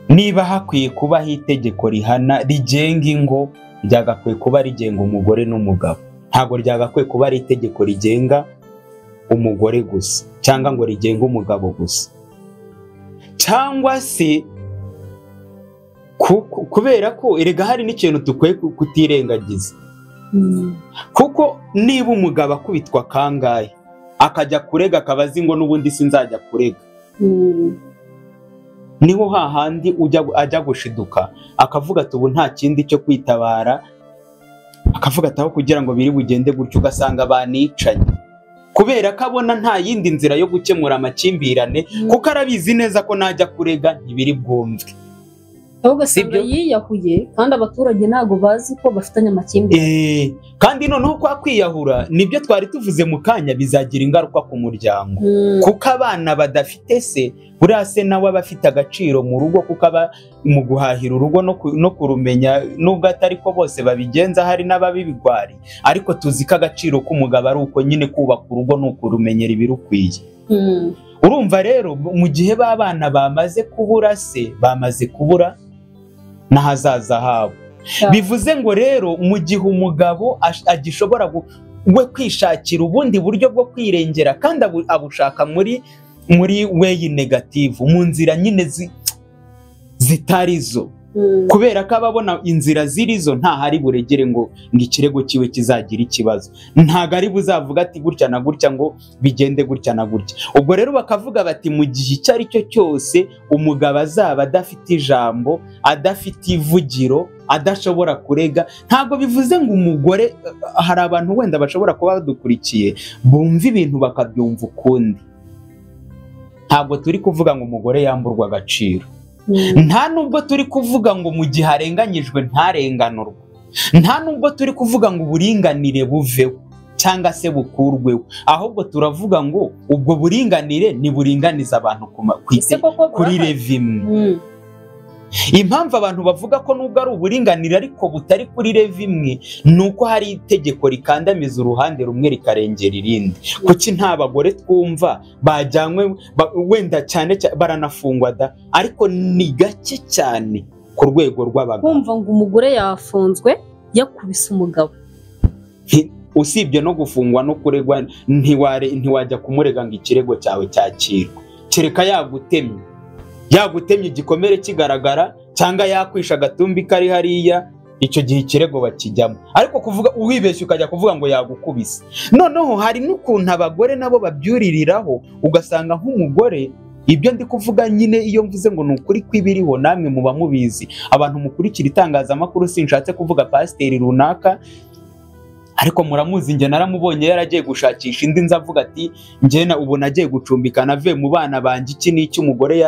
niba hakwiye kubaho itegeko rihana rigenga ingo, ryagakwiye kuba rigenga umugore n'umugabo. Ntabwo ryagakwiye kuba ari itegeko rigenga umugore gusa cyangwa ngo rigenga umugabo gusa, cyangwa se kubera ko erega hari n'ikintu dukwiye kutirengagiza. Kuko niba umugabo akubitwa kangahe akajya kurega akaba azi ngo n'ubundi sinzajya kurega, niho hahandi ajya gushiduka akavuga ati ubu nta kindi cyo kwitabara, akavuga ati aho kugira ngo biri bugende gutyo, ugasanga banicanye kubera ko abona nta yindi nzira yo gukemura amakimbirane, kuko arabizi neza ko najya kurega ntibiri bwumvwe. Ugasanga yiyahuye kandi abaturage ntago bazi ko bafitanye amakimbirane. Kandi noneho kwa kwiyahura nibyo twari tuvuze mu kanya bizagira ingaruka ku muryango, kuko abana badafite se, buriya se nawe aba afite agaciro mu rugo, kuko aba mu guhahira urugo no kurumenya, nubwo atari ko bose babigenza hari n'ababibigwari, ariko tuzi ko agaciro k'umugabo ari uko nyine kubaka urugo ni ukurumenyera ibirukwiye. Urumva rero mu gihe b'abana bamaze kubura se, bamaze kubura n'ahazaza habo. Bivuze ngo rero mu gihe umugabo agishobora we kwishakira ubundi buryo bwo kwirengera, kandi abushaka muri way negative, mu nzira nyine zitarizo, kubera ko ababona inzira zirizo nta hari buregere ngo ikirego kiwe kizagira ikibazo, ntago ari buzavuga ati gutya na gutya ngo bigende gutya na gutya. Ubwo rero bakavuga bati mu gihe icyo ari cyo cyose umugabo azaba adafite ijambo, adafite ivugiro, adashobora kurega, ntago bivuze ngo umugore, hari abantu wenda bashobora kuba badukurikiye bumva ibintu bakabyumva ukundi. Ntabwo turi kuvuga ngo umugore yamburwa agaciro, nta nubwo turi kuvuga ngo mu gihe arenganyijwe ntarenganurwe, nta nubwo turi kuvuga ngo uburinganire buveho cyangwa se bukurweho, ahubwo turavuga ngo ubwo buringanire niburinganiza abantu kuri level imwe. Impamvu abantu bavuga ko nubwo ari uburinganire ariko butari kuri level imwe, ni uko hari itegeko rikandamiza uruhande rumwe rikarengera irindi. Kuki nta bagore twumva bajyanywe wenda cyane baranafungwa da, ariko ni gake cyane ku rwego rw'abagabo kumva ngo umugore yafunzwe yakubise umugabo. Usibye no gufungwa no kuregwa, ntiwajya kumurega ngo ikirego cyawe cyakirwe, kereka yagutemye igikomere kigaragara, cyangwa yakwisha agatumbi kari hariya, icyo gihe ikirego bakijyamo. Ariko kuvuga uwibeshye ukajya kuvuga ngo yagukubise. Noneho hari n'ukuntu abagore nabo babyuririraho, ugasanga nk'umugore, ibyo ndi kuvuga nyine iyo mvuze ngo ni ukuri kw'ibiriho namwe muba mubizi, abantu mukurikira itangazamakuru, sinshatse kuvuga pasiteri runaka, ariko muramuzi, njye naramubonye yaragiye gushakisha indi nza avuga ati njye ubu nagiye gucumbika navuye mu bana banjye iki n'iki, umugore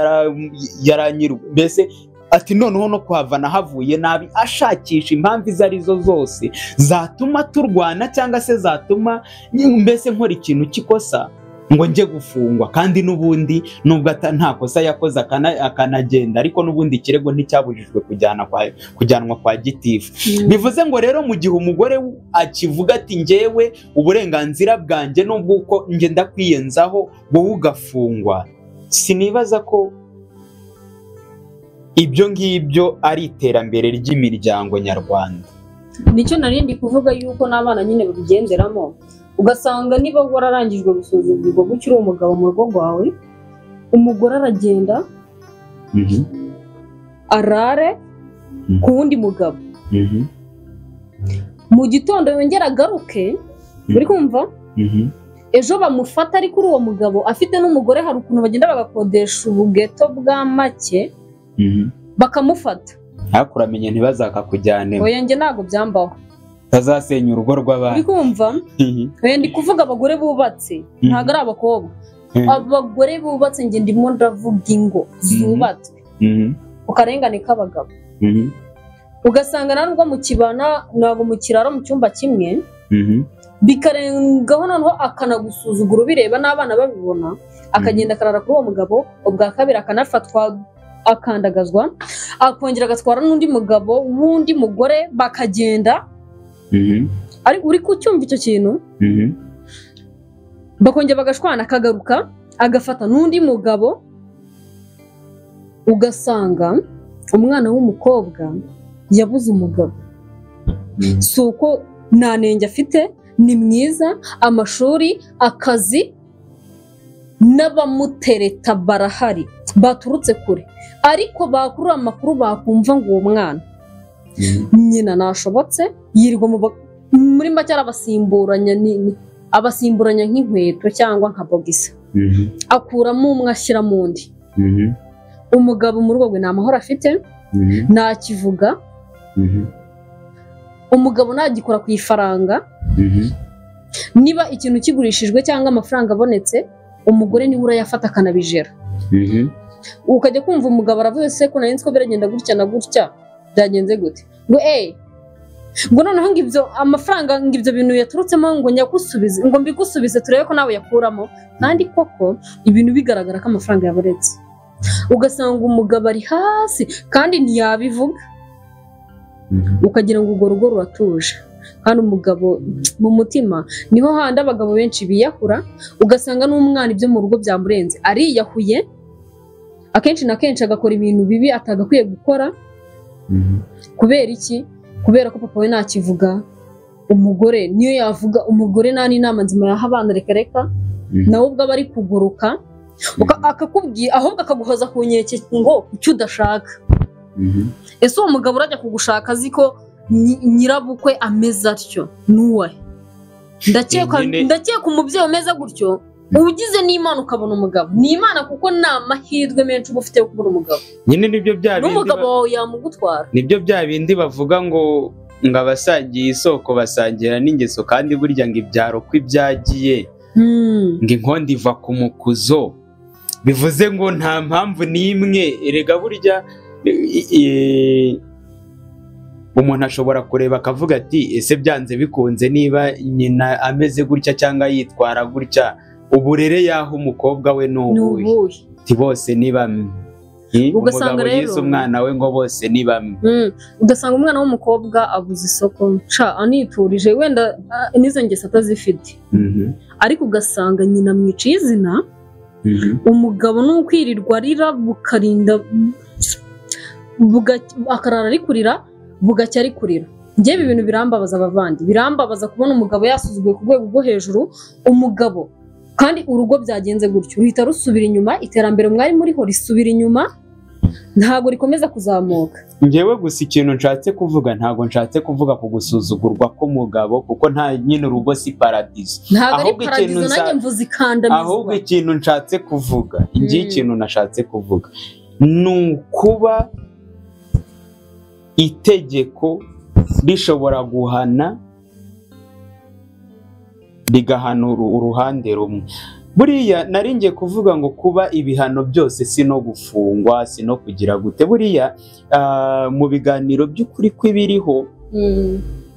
yaranyirwe, mbese ati noneho no kuhava nahavuye nabi, ashakisha impamvu izo arizo zose zatuma turwana cyangwa se zatuma mbese nkora ikintu cy'ikosa ngo njye gufungwa, kandi n'ubundi nubwo nta kosa yakoze akanagenda, ariko n'ubundi ikirego nticyabujijwe kujyanwa kwa gitifu. Bivuze ngo rero mu gihe umugore akivuga ati njyewe uburenganzira bwanjye n'ubwuko njye ndakwiyenzaho wowe ugafungwa, sinibaza ko ibyo ngibyo ari iterambere ry'imiryango nyarwanda. Nicyo narindi kuvuga yuko n'abana nyine babigenderamo, ugasanga niba wararangijwe gusuzugurwa gutyo uri umugabo mu rugo rwawe, umugore aragenda arare ku wundi mugabo, mu gitondo yongera agaruke, uri kumva ejo bamufata ari kuri uwo mugabo afite n'umugore, hari ukuntu bagenda bagakodesha ubugeto bwa make bakamufata. Ntakuramenye ntibazakakujyane. Oya njye ntago byambaho, tazasenya urugo rw'abandi. Uri kumva? Ndi kuvuga abagore bubatse, ntago ari abakobwa. Abagore bubatse njye ndimo ndavuga ingo zubatswe ku karengane k'abagabo. Ugasanga nubwo mu kibana ntabwo mu kiraro mu cyumba kimwe, bikarengaho noneho akanagusuzugura ubireba n'abana babibona, akagenda akarara kuri uwo mugabo, ubwa kabiri akanafatwa akandagazwa, akongera agatwara n'undi mugabo w'undi mugore bakagenda. Ari uri kucyumva icyo kintu? Bakongera bagashwana, akagaruka agafata n'undi mugabo, ugasanga umwana w'umukobwa yabuze umugabo. Si uko nta nenge afite, ni mwiza, amashuri, akazi, n'abamutereta barahari baturutse kure, ariko bakurura amakuru bakumva ngo uwo mwana nyina nashobotse, yirirwa mu Muri make arabasimburanya, abasimburanya nk'inkweto cyangwa nka bogisa, akuramo umwe ashyira mu undi. Umugabo mu rugo rwe nta mahoro afite, ntakivuga, umugabo ntagikora ku ifaranga. Niba ikintu kigurishijwe cyangwa amafaranga abonetse, umugore niwe urayafata akanabijera. Ukajya kumva umugabo aravuze se ko nari nzi ko biragenda gutya na gutya, byagenze gute? Ngo ngo noneho ngo ibyo amafaranga, ngo ibyo bintu yaturutsemo, ngo nyagusubize, ngo mbigusubize turebe ko nawe yakuramo. Kandi koko ibintu bigaragara ko amafaranga yabonetse, ugasanga umugabo ari hasi kandi ntiyabivuga, ukagira ngo urwo rugo ruratuje. Kandi umugabo mu mutima niho handi abagabo benshi biyahura, ugasanga n'umwana ibyo mu rugo byamurenze ariyahuye, akenshi na kenshi agakora ibintu bibi atagakwiye gukora. Kubera iki? Kubera ko papa we ntakivuga, umugore niyo yavuga, umugore nta n'inama nzima yaha abana, reka reka, nawe ubwo aba ari kuguruka, akakubwira ahubwo akaguhoza ku nkeke ngo icyo udashaka. Ese uwo mugabo urajya kugushaka azi ko nyirabukwe ameze atyo? Nuwe ndakeka umubyeyi umeze gutyo, ugize n'Imana ukabona umugabo ni Imana, kuko ni amahirwe menshi uba ufite yo kubona umugabo. Nyine nibyo bya bindi n'umugabo wawe yamugutwara. Nibyo bya bindi bavuga ngo abasangiye isoko basangira n'ingeso, kandi burya ngo ibyaro ko ibyagiye ngo inkondo iva ku mukuzo, bivuze ngo nta mpamvu n'imwe. Erega burya umuntu ashobora kureba akavuga ati ese byanze bikunze niba nyina ameze gutya cyangwa yitwara gutya, uburere yaho umukobwa we ni ubuhe? Ti bose ni bamwe. Umugabo yise umwana we ngo bose ni bamwe. Ugasanga umwana w'umukobwa abuze isoko, aniturije wenda n'izo ngeso atazifite, ariko ugasanga nyina amwiciye izina. Umugabo ni ukwirirwa arira bukarinda akarara ari kurira, bugacya ari kurira. Njyewe ibi bintu birambabaza abavandi, birambabaza kubona umugabo yasuzuguye ku rwego rwo hejuru. Umugabo kandi urugo byagenze gutyo ruhita rusubira inyuma, iterambere mwari muriho risubira inyuma, ntago rikomeza kuzamuka. Njyewe gusa ikintu nshatse kuvuga, ntago nshatse kuvuga ku gusuzugurwa k'umugabo, kuko nta nyine urugo si paradizo. Ntago ari paradizo, nanjye mvuze ikandamizwa. Ahubwo ikintu nshatse kuvuga, ngiye ikintu nashatse kuvuga ni ukuba itegeko rishobora guhana rigahana uruhande rumwe. Buriya nari ngiye kuvuga ngo kuba ibihano byose si no gufungwa, si no kugira gute. Buriya mu biganiro by'ukuri kw'ibiriho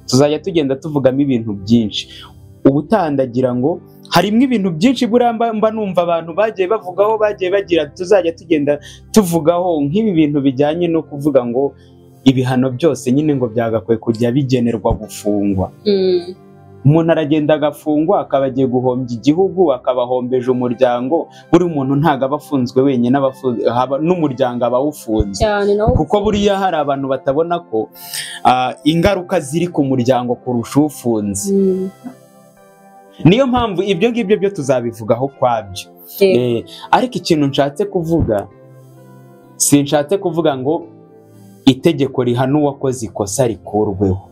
tuzajya tugenda tuvugamo ibintu byinshi. Ubutandagira ngo harimo ibintu byinshi buriya mba numva abantu bagiye bavugaho, bagiye bagira, tuzajya tugenda tuvugaho nk'ibi bintu bijyanye no kuvuga ngo ibihano byose nyine ngo byagakwiye kujya bigenerwa gufungwa. Umuntu aragenda agafungwa akaba agiye guhombya igihugu, akabahombeje umuryango. Buri muntu ntago aba afunzwe wenyine, n'umuryango aba awufunze, kuko buriya hari abantu batabona ko ingaruka ziri ku muryango kurusha ufunze. Niyo mpamvu ibyo ngibyo byo tuzabivugaho kwabyo. Ariko ikintu nshatse kuvuga, sinshatse kuvuga ngo itegeko rihana uwakoze ikosa rikurweho,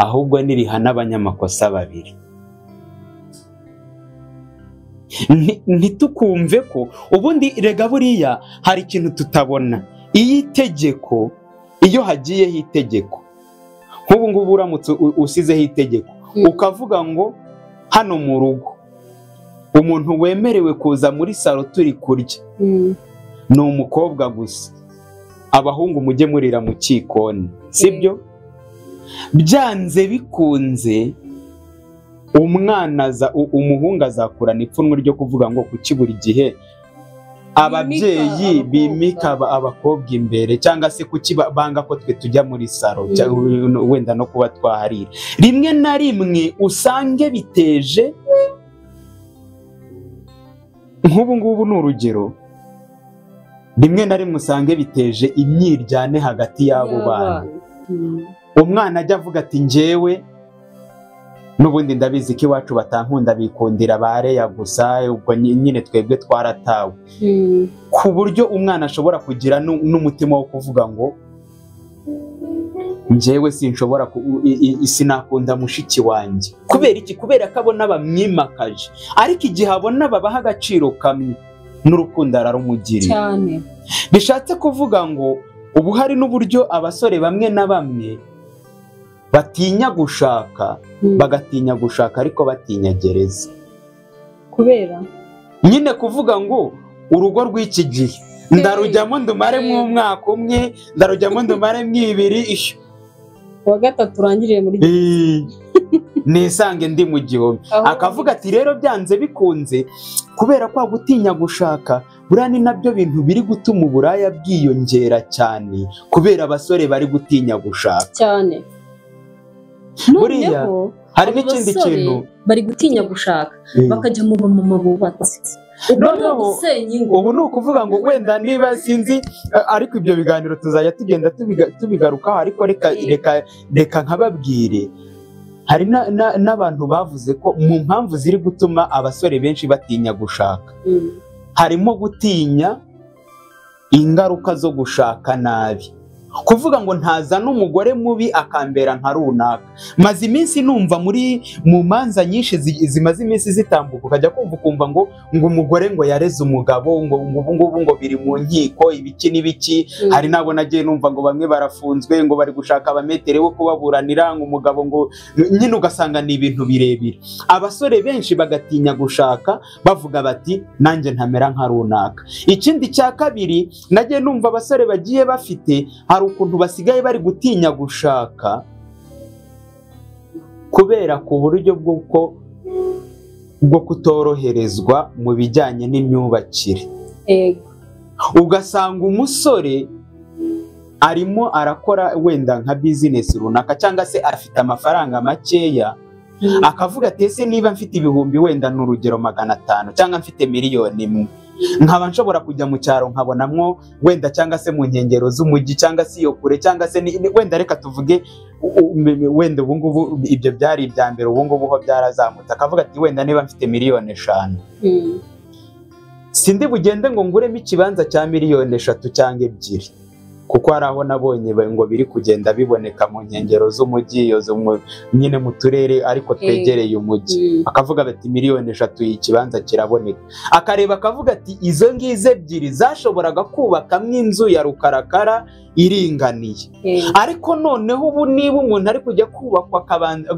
ahubwo nirihana abanyamakosa babiri. Ntitukumve ko ubundi rega buriya hari ikintu tutabona. Iyo itegeko, iyo hagiyeho itegeko, nk'ubu ngubu uramutse usizeho itegeko ukavuga ngo hano mu rugo umuntu wemerewe kuza muri salo turi kurya ni umukobwa gusa, abahungu mujye murira mu kikoni, sibyo? Byanze bikunze umwana umuhungu azakurana ipfunwe ryo kuvuga ngo kuki buri gihe ababyeyi bimika abakobwa imbere, cyangwa se kuki banga ko twe tujya muri salo wenda no kuba twaharira. Rimwe na rimwe usange biteje, nk'ubu ngubu ni urugero, rimwe na rimwe usange biteje imyiryane hagati y'abo bana. Umwana ajya avuga ati njyewe n'ubundi ndabizi ko iwacu batankunda, bikundira bareya gusa, ubwo nyine twebwe twaratawe. Ku buryo umwana ashobora kugira n'umutima wo kuvuga ngo Njyewe sinshobora sinakunda mushiki wanjye. Kubera iki? Kubera ko abona bamwimakaje. Ariko igihe abona babaha agaciro kamwe n'urukundo ararumugirira cyane. Bishatse kuvuga ngo ubu hari n'uburyo abasore bamwe na bamwe batinya gushaka, bagatinya gushaka ariko batinya gereza. Kubera nyine kuvuga ngo urugo rw'iki gihe ndarujyamo ndumaremo umwaka umwe, ndarujyamo ndumaremo ibiri, ishyo wa gatatu urangiriye muri nisange ndi mu gihome. Akavuga ati rero byanze bikunze kubera kwa gutinya gushaka, buriya ni nabyo bintu biri gutuma uburaya bwiyongera cyane, kubera abasore bari gutinya gushaka cyane. Buriya hari n'ikindi kintu bari gutinya gushaka bakajya mu bamama bubatse. Ubu ni ukuvuga ngo wenda niba sinzi, ariko ibyo biganiro tuzajya tugenda tubigarukaho, ariko reka nkababwire hari n'abantu bavuze ko mu mpamvu ziri gutuma abasore benshi batinya gushaka harimo gutinya ingaruka zo gushaka nabi. Kuvuga ngo ntazana umugore mubi akambera nka runaka. Maze iminsi numva muri mu manza nyinshi zimaze iminsi zitambuka, ukajya kumva ukumva ngo umugore ngo yareze umugabo, ngo ubu ngubu ngo biri mu nkiko ibiki n'ibiki. Hari nabo nagiye numva ngo bamwe barafunzwe ngo bari gushaka abametere bo kubaburanira, ngo umugabo ngo nyine, ugasanga ni ibintu birebire. Abasore benshi bagatinya gushaka bavuga bati nanjye ntamera nka runaka. Ikindi cya kabiri nagiye numva abasore bagiye bafite hari ukuntu basigaye bari gutinya gushaka kubera ku buryo bwo kutoroherezwa mu bijyanye n'imyubakire. Ugasanga umusore arimo arakora wenda nka business runaka cyangwa se afite amafaranga makeya, akavuga ati ese niba mfite ibihumbi wenda n'urugero 500 cyangwa mfite miliyoni imwe, nkaba nshobora kujya mu cyaro nkabonamwo wenda cyangwa se mu nkengero z'umujyi cyangwa se iyo kure cyangwa se wenda reka tuvuge wenda ubu ngubu ibyo byari ibya mbere, ubu ngubu ho byarazamutse. Akavuga ati wenda niba mfite miliyoni 5 sindi bugende ngo nguremo ikibanza cya miliyoni 3 cyangwa 2, kuko hari aho nabonye ngo biri kugenda biboneka mu nkengero z'umujyi nyine mu turere ariko twegereye umujyi. Akavuga ati miliyoni 3 ikibanza kiraboneka. Akareba akavuga ati izo ngizo 2 zashoboraga kubakamwo inzu ya rukarakara iringaniye. Ariko noneho ubu niba umuntu ari kujya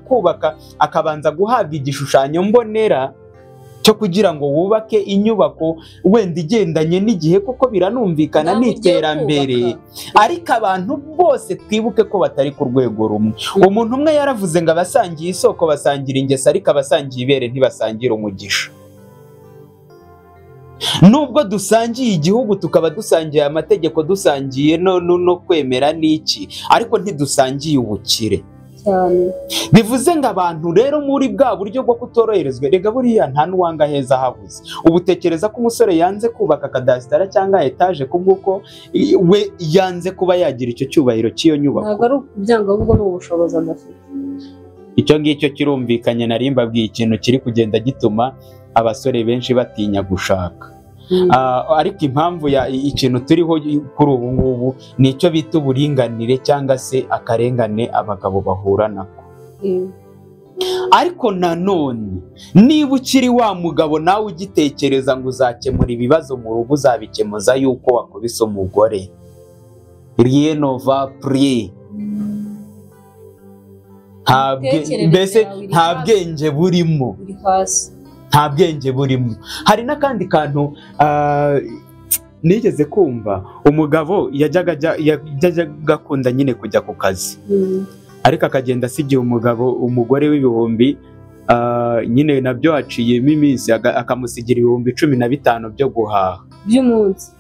kubaka akabanza guhabwa igishushanyo mbonera cyo kugira ngo wubake inyubako wenda igendanye n'igihe, kuko biranumvikana n'iterambere. Ariko abantu bose twibuke ko batari ku rwego rumwe. Umuntu umwe yaravuze ngo abasangiye isoko basangira ingeso, ariko abasangiye ibere ntibasangira umugisha. Nubwo dusangiye igihugu tukaba dusangiye amategeko, dusangiye no kwemera n'iki, ariko ntidusangiye ubukire. Bivuze ngo abantu rero muri bwa buryo bwo kutoroherezwa, rega buriya nta n'uwanga heza habuze. Ubu tekereza ko umusore yanze kubaka kadasitara cyangwa etaje kubw'uko we yanze kuba yagira icyo cyubahiro cy'iyo nyubako? Ntabwo ari ukubyanga, ahubwo ni ubushobozi adafite. Icyo ngicyo kirumvikanye. Nari mbabwiye ikintu kiri kugenda gituma abasore benshi batinya gushaka. Ariko impamvu ya ikintu turiho kuri ubu ngubu ni icyo bita uburinganire cyangwa se akarengane abagabo bahura nako. Ariko nanone niba ukiri wa mugabo nawe ugitekereza ngo uzakemura ibibazo mu rugo, uzabikemuza yuko wakubise umugore, rien ne va plus. Mbese nta bwenge burimo, nta bwenge burimo. Hari n'akandi kantu nigeze kumva, umugabo yajyaga akunda nyine kujya ku kazi, ariko akagenda asigiye umugore w'ibihumbi nyine nabyo haciyemo iminsi, akamusigira ibihumbi 15 byo guhaha by'umunsi.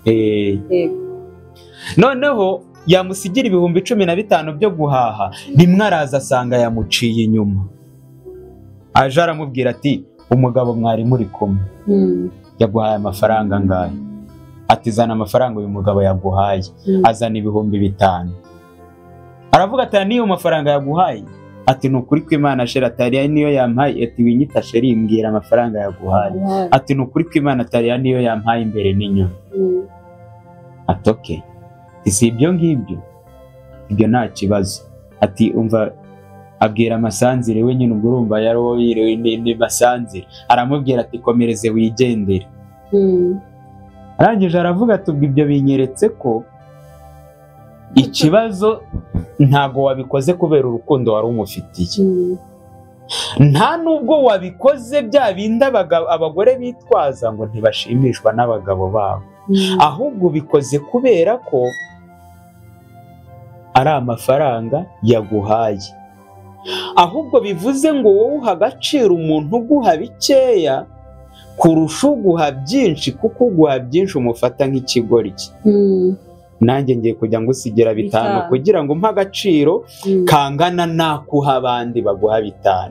Noneho yamusigira ibihumbi 15 byo guhaha, rimwe araza asanga yamuciye inyuma. Aje aramubwira ati umugabo mwari muri kumwe yaguhaye amafaranga angahe? Ati zana amafaranga uyu mugabo yaguhaye. Azana ibihumbi 5. Aravuga ati niyo mafaranga yaguhaye? Ati ni ukuri kw'Imana sheri, atari niyo yampaye. Ati winyita sheri, mbwira amafaranga yaguhaye. Ati ni ukuri kw'Imana atari niyo yampaye imbere n'inyuma. Ati okay, si ibyo ngibyo, ibyo nta kibazo. Ati umva, abwira Masanzire we nyine, ubwo urumva yari uwo yiriwe ni Masanzire, aramubwira ati komereze wigendere. Arangije aravuga ati ubwo ibyo binyeretse ko ikibazo ntago wabikoze kubera urukundo wari umufitiye, nta nubwo wabikoze bya bindi abagore bitwaza ngo ntibashimishwa n'abagabo babo, ahubwo ubikoze kubera ko ari amafaranga yaguhaye. Ahubwo bivuze ngo wowe uha agaciro umuntu uguha bikeya kurusha uguha byinshi, kuko uguha byinshi umufata nk'ikigoryi. Nanjye ngiye kujya ngusigira 5 kugira ngo mpe agaciro kangana nakuha abandi baguha 5.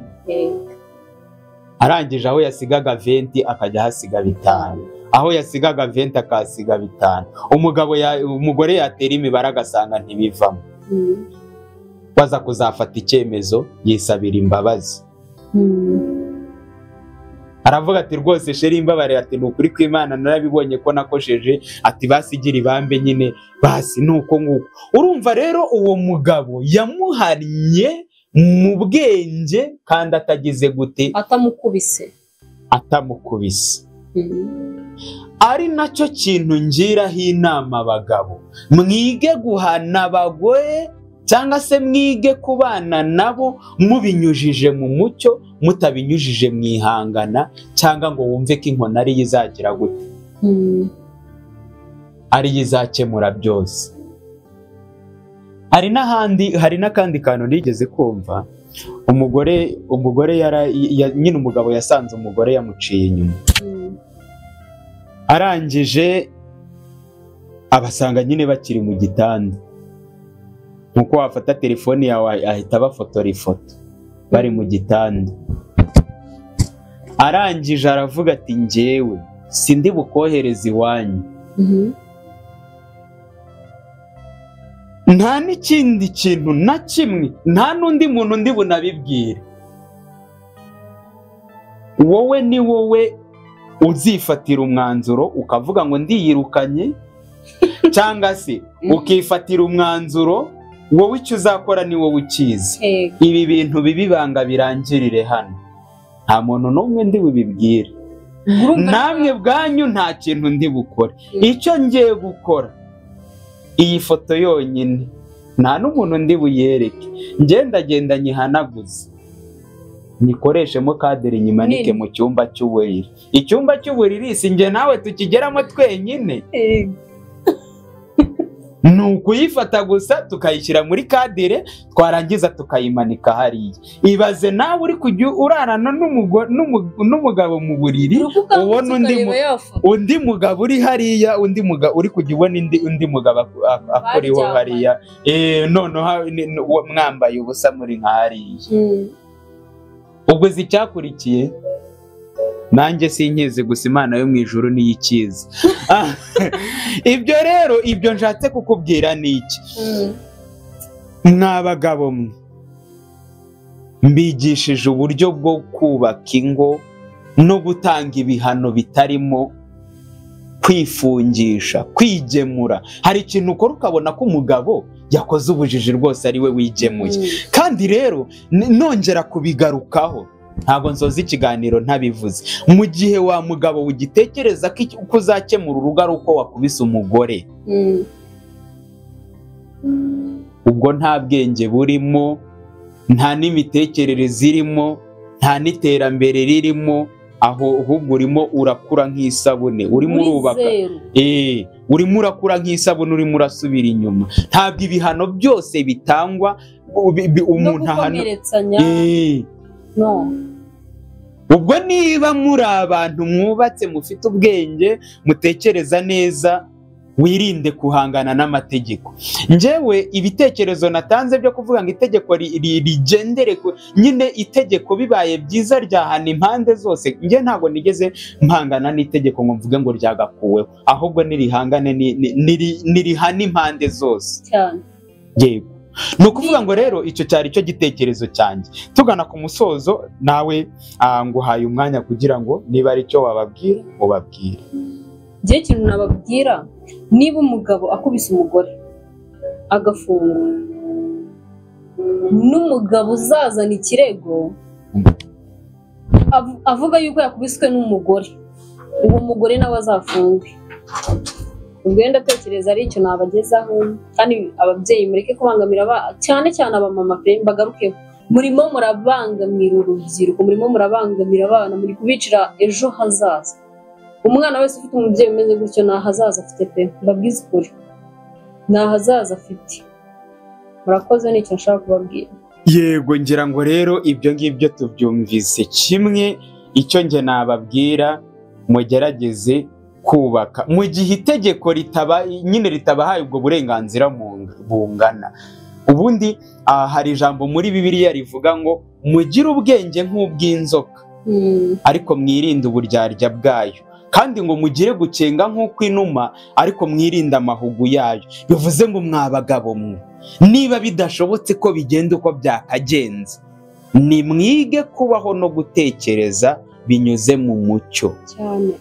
Arangije aho yasigaga 20 akajya ahasiga 5, aho yasigaga 20 akasiga 5. Umugabo umugore yatera imibare agasanga ntibivamo, baza kuzafata icyemezo yisabira imbabazi. Aravuga ati rwose sheri imbabarira, ati ni ukuri kw'Imana narabibonye ko nakosheje, ati basigira ibambe nyine basi nuko nguko. Urumva rero uwo mugabo yamuhannye mu bwenge kandi atagize gute, atamukubise. Ari nacyo kintu ngiraho inama abagabo, mwige guhana abagore cyangwa se mwige kubana nabo mubinyujije mu mucyo, mutabinyujije mu ihangana, cyangwa ngo wumve ko inkoni ari izagira gute, ari izakemura byose. Hari n'ahandi, hari n'akandi kantu nigeze kumva, umugore nyine umugabo yasanze umugore yamuciye inyuma, arangije abasanga nyine bakiri mu gitanda, nkuko wafata telefone yawe ahita bafotora ifoto bari mu gitanda. Arangije aravuga ati njyewe sindi bukohereza iwanyu, nta n'ikindi kintu na kimwe, nta n'undi muntu ndi bunabibwire, wowe ni wowe uzifatira umwanzuro ukavuga ngo ndiyirukanye, cyangwa se ukifatira umwanzuro wowe icyo uzakora ni wowe ukizi. Ibi bintu bibibanga birangirire hano, nta muntu n'umwe ndi bubibwire, namwe bwanyu nta kintu ndi bukore. Icyo ngiye gukora, iyi foto yonyine nta n'umuntu ndi buyereke, ngendagenda nyihanaguze nikoreshemo kadere nyimanike mu cyumba cy'uburiri. Icyumba cy'uburiri si njye nawe tukigeramo twenyine, ni ukuyifata gusa tukayishyira muri kadere, twarangiza tukayimanika hariya. Ibaze nawe uri kujya urarana n'umugabo mu buriri, ubona undi mugabo uri hariya, undi mugabo uri kujya ubona undi mugabo akuriho hariya, noneho mwambaye ubusa muri nka hariya. Ubwo zicyakurikiye nanjye sinkizi, gusa Imana yo mu ijuru niyo ikizi. Ibyo rero, ibyo nshatse kukubwira ni iki, mwa bagabo mwe, mbigishije uburyo bwo kubaka ingo no gutanga ibihano bitarimo kwifungisha, kwigemura. Hari ikintu ukora ukabona ko umugabo yakoze ubujiji rwose ari we wigemuye. Kandi rero nongera kubigarukaho, ntabwo nsoza ikiganiro ntabivuze. Mu gihe wa mugabo ugitekereza ko uzakemura urugo ari uko wakubise umugore, ubwo nta bwenge burimo, nta n'imitekerereze irimo, nta n'iterambere ririmo, aho ahubwo urimo urakura nk'isabune, urimo urubaka, urimo urakura nk'isabune, urimo urasubira inyuma. Ntabwo ibihano byose bitangwa umuntu ahano. Ubwo niba muri abantu mwubatse mufite ubwenge mutekereza neza, wirinde kuhangana n'amategeko. Njyewe ibitekerezo natanze byo kuvuga ngo itegeko rigendere nyine, itegeko bibaye byiza ryahana impande zose, njye ntabwo nigeze mpangana n'itegeko ngo mvuge ngo ryagakuweho, ahubwo nirihangane nirihana impande zose. Yego, ni ukuvuga ngo rero icyo cyari cyo gitekerezo cyanjye. Tugana ku musozo, nawe nguhaye umwanya kugira ngo niba ari cyo wababwira ubabwire. Njye ikintu nababwira, niba umugabo akubise umugore agafungwa, N'umugabo uzazana ikirego avuga yuko yakubiswe n'umugore, uwo mugore nawe azafungwe. Ubwo rero ndatekereza ari icyo nabagezaho, kandi ababyeyi mureke kubangamira cyane cyane abamama pe, mbagarukeho. Murimo murabangamira urubyiruko, murimo murabangamira abana, muri kubicira ejo hazaza. Umwana wese ufite umubyeyi umeze gutyo nta hazaza afite pe, mbabwize ukuri, nta hazaza afite. Murakoze, nicyo nshaka kubabwira. Yego, ngira ngo rero ibyo ngibyo tubyumvise kimwe. Icyo nge nababwira, mugerageze kubaka mu gihe itegeko ritaba nyine ritabahaye ubwo burenganzira bungana. Ubundi hari ijambo muri Bibiliya rivuga ngo mugire ubwenge nk'ubw'inzoka, ariko mwirinde uburyarya bwayo, kandi ngo mugire gukenga nk'uko inuma, ariko mwirinde amahugu yayo. Bivuze ngo mwabagabo mwe, niba bidashobotse ko bigenda uko byakagenze, nimwige kubaho no gutekereza binyuze mu mucyo cyane.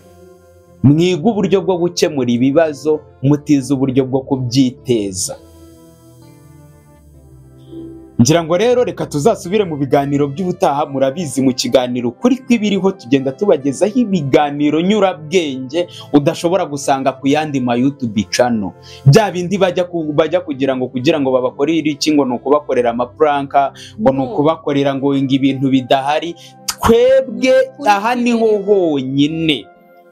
Mwige uburyo bwo gukemura ibibazo mutize uburyo bwo kubyiteza. Ngira ngo rero reka tuzasubire mu biganiro by'ubutaha. Murabizi mu kiganiro Kuri kw'Ibiriho tugenda tubagezaho ibiganiro nyurabwenge udashobora gusanga ku yandi ma YouTube channel. Bya bindi bajya kugira ngo babakorere iki, ngo ni ukubakorera amapranka, ngo ni ukubakorera ngo ibintu bidahari. Twebwe aha niho honyine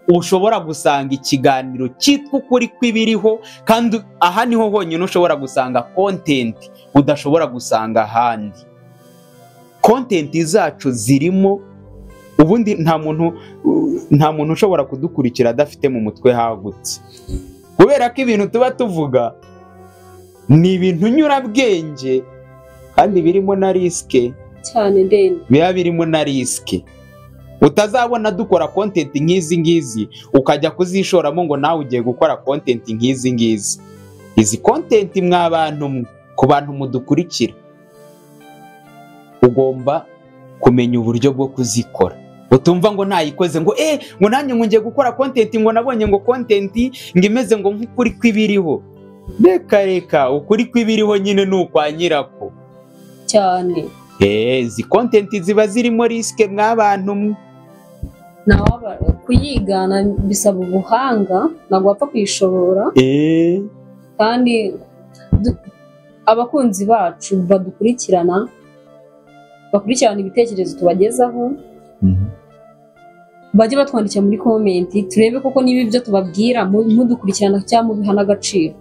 ushobora gusanga ikiganiro cyitwa Ukuri kw'Ibiriho, kandi aha niho honyine ushobora gusanga content udashobora gusanga ahandi. Content zacu zirimo ubundi nta muntu ushobora kudukurikira adafite mu mutwe hagutse, kubera ko ibintu tuba tuvuga ni ibintu nyurabwenge kandi birimo na riske cyane ndende, biba birimo na riske. Utazabona dukora content nk'izi ngizi ukajya kuzishoramo ngo nawe ugiye gukora content nk'izi ngizi. Izi content mwa bantu, ku bantu mudukurikira, ugomba kumenya uburyo bwo kuzikora. Utumva ngo nayikoze ngo ngo nanjye ngo ngiye gukora content, ngo nabonye ngo content ngo imeze ngo nk'ukuri kw'ibiriho. Reka reka, ukuri kw'ibiriho nyine ni ukwa nyirako cyane. Izi content ziba zirimo riske mwa bantu. Kuyigana bisaba ubuhanga, ntabwo wapfa kuyishobora. Kandi abakunzi bacu badukurikirana, bakurikirana ibitekerezo tubagezaho, bajye batwandikira muri comment turebe koko niba ibyo tubabwira mudukurikirana cyangwa mubiha n'agaciro.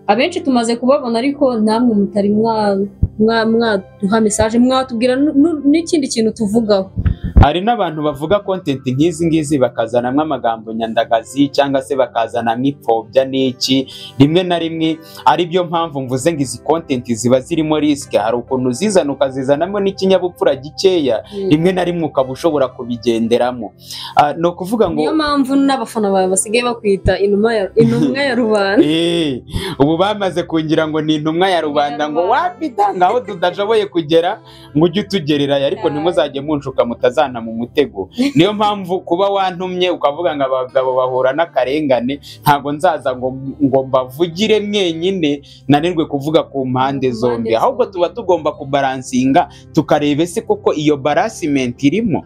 Abenshi tumaze kubabona, ariko namwe mutari mwaduha message, mwatubwira n'ikindi kintu tuvugaho. Hari n'abantu bavuga content nk'izi ngizi bakazanamwo amagambo nyandagazi, cyangwa se bakazanamwo ipfobya n'iki rimwe na rimwe. Ari byo mpamvu mvuze ngo izi content ziba zirimo risk. Hari ukuntu uzizana ukazizanamo n'ikinyabupfura gikeya, rimwe na rimwe ukaba ushobora kubigenderamo. Ni ukuvuga ngo niyo mpamvu n'abafana bawe basigaye bakwita intumwa ya rubanda. Ubu bamaze kungira ngo ni intumwa ya rubanda, ngo wapitanga aho tudashoboye kugera ngo ujye utugererayo, ariko ntimuzajye munshuka mutazana mu mutego. Niyo mpamvu kuba wantumye ukavuga ngo abagabo bahura n'akarengane, ntago nzaza ngo mbavugire mwenyine nanirwe kuvuga ku mpande zombi, ahubwo tuba tugomba kubalansinga tukareba ese koko iyo balancement irimo,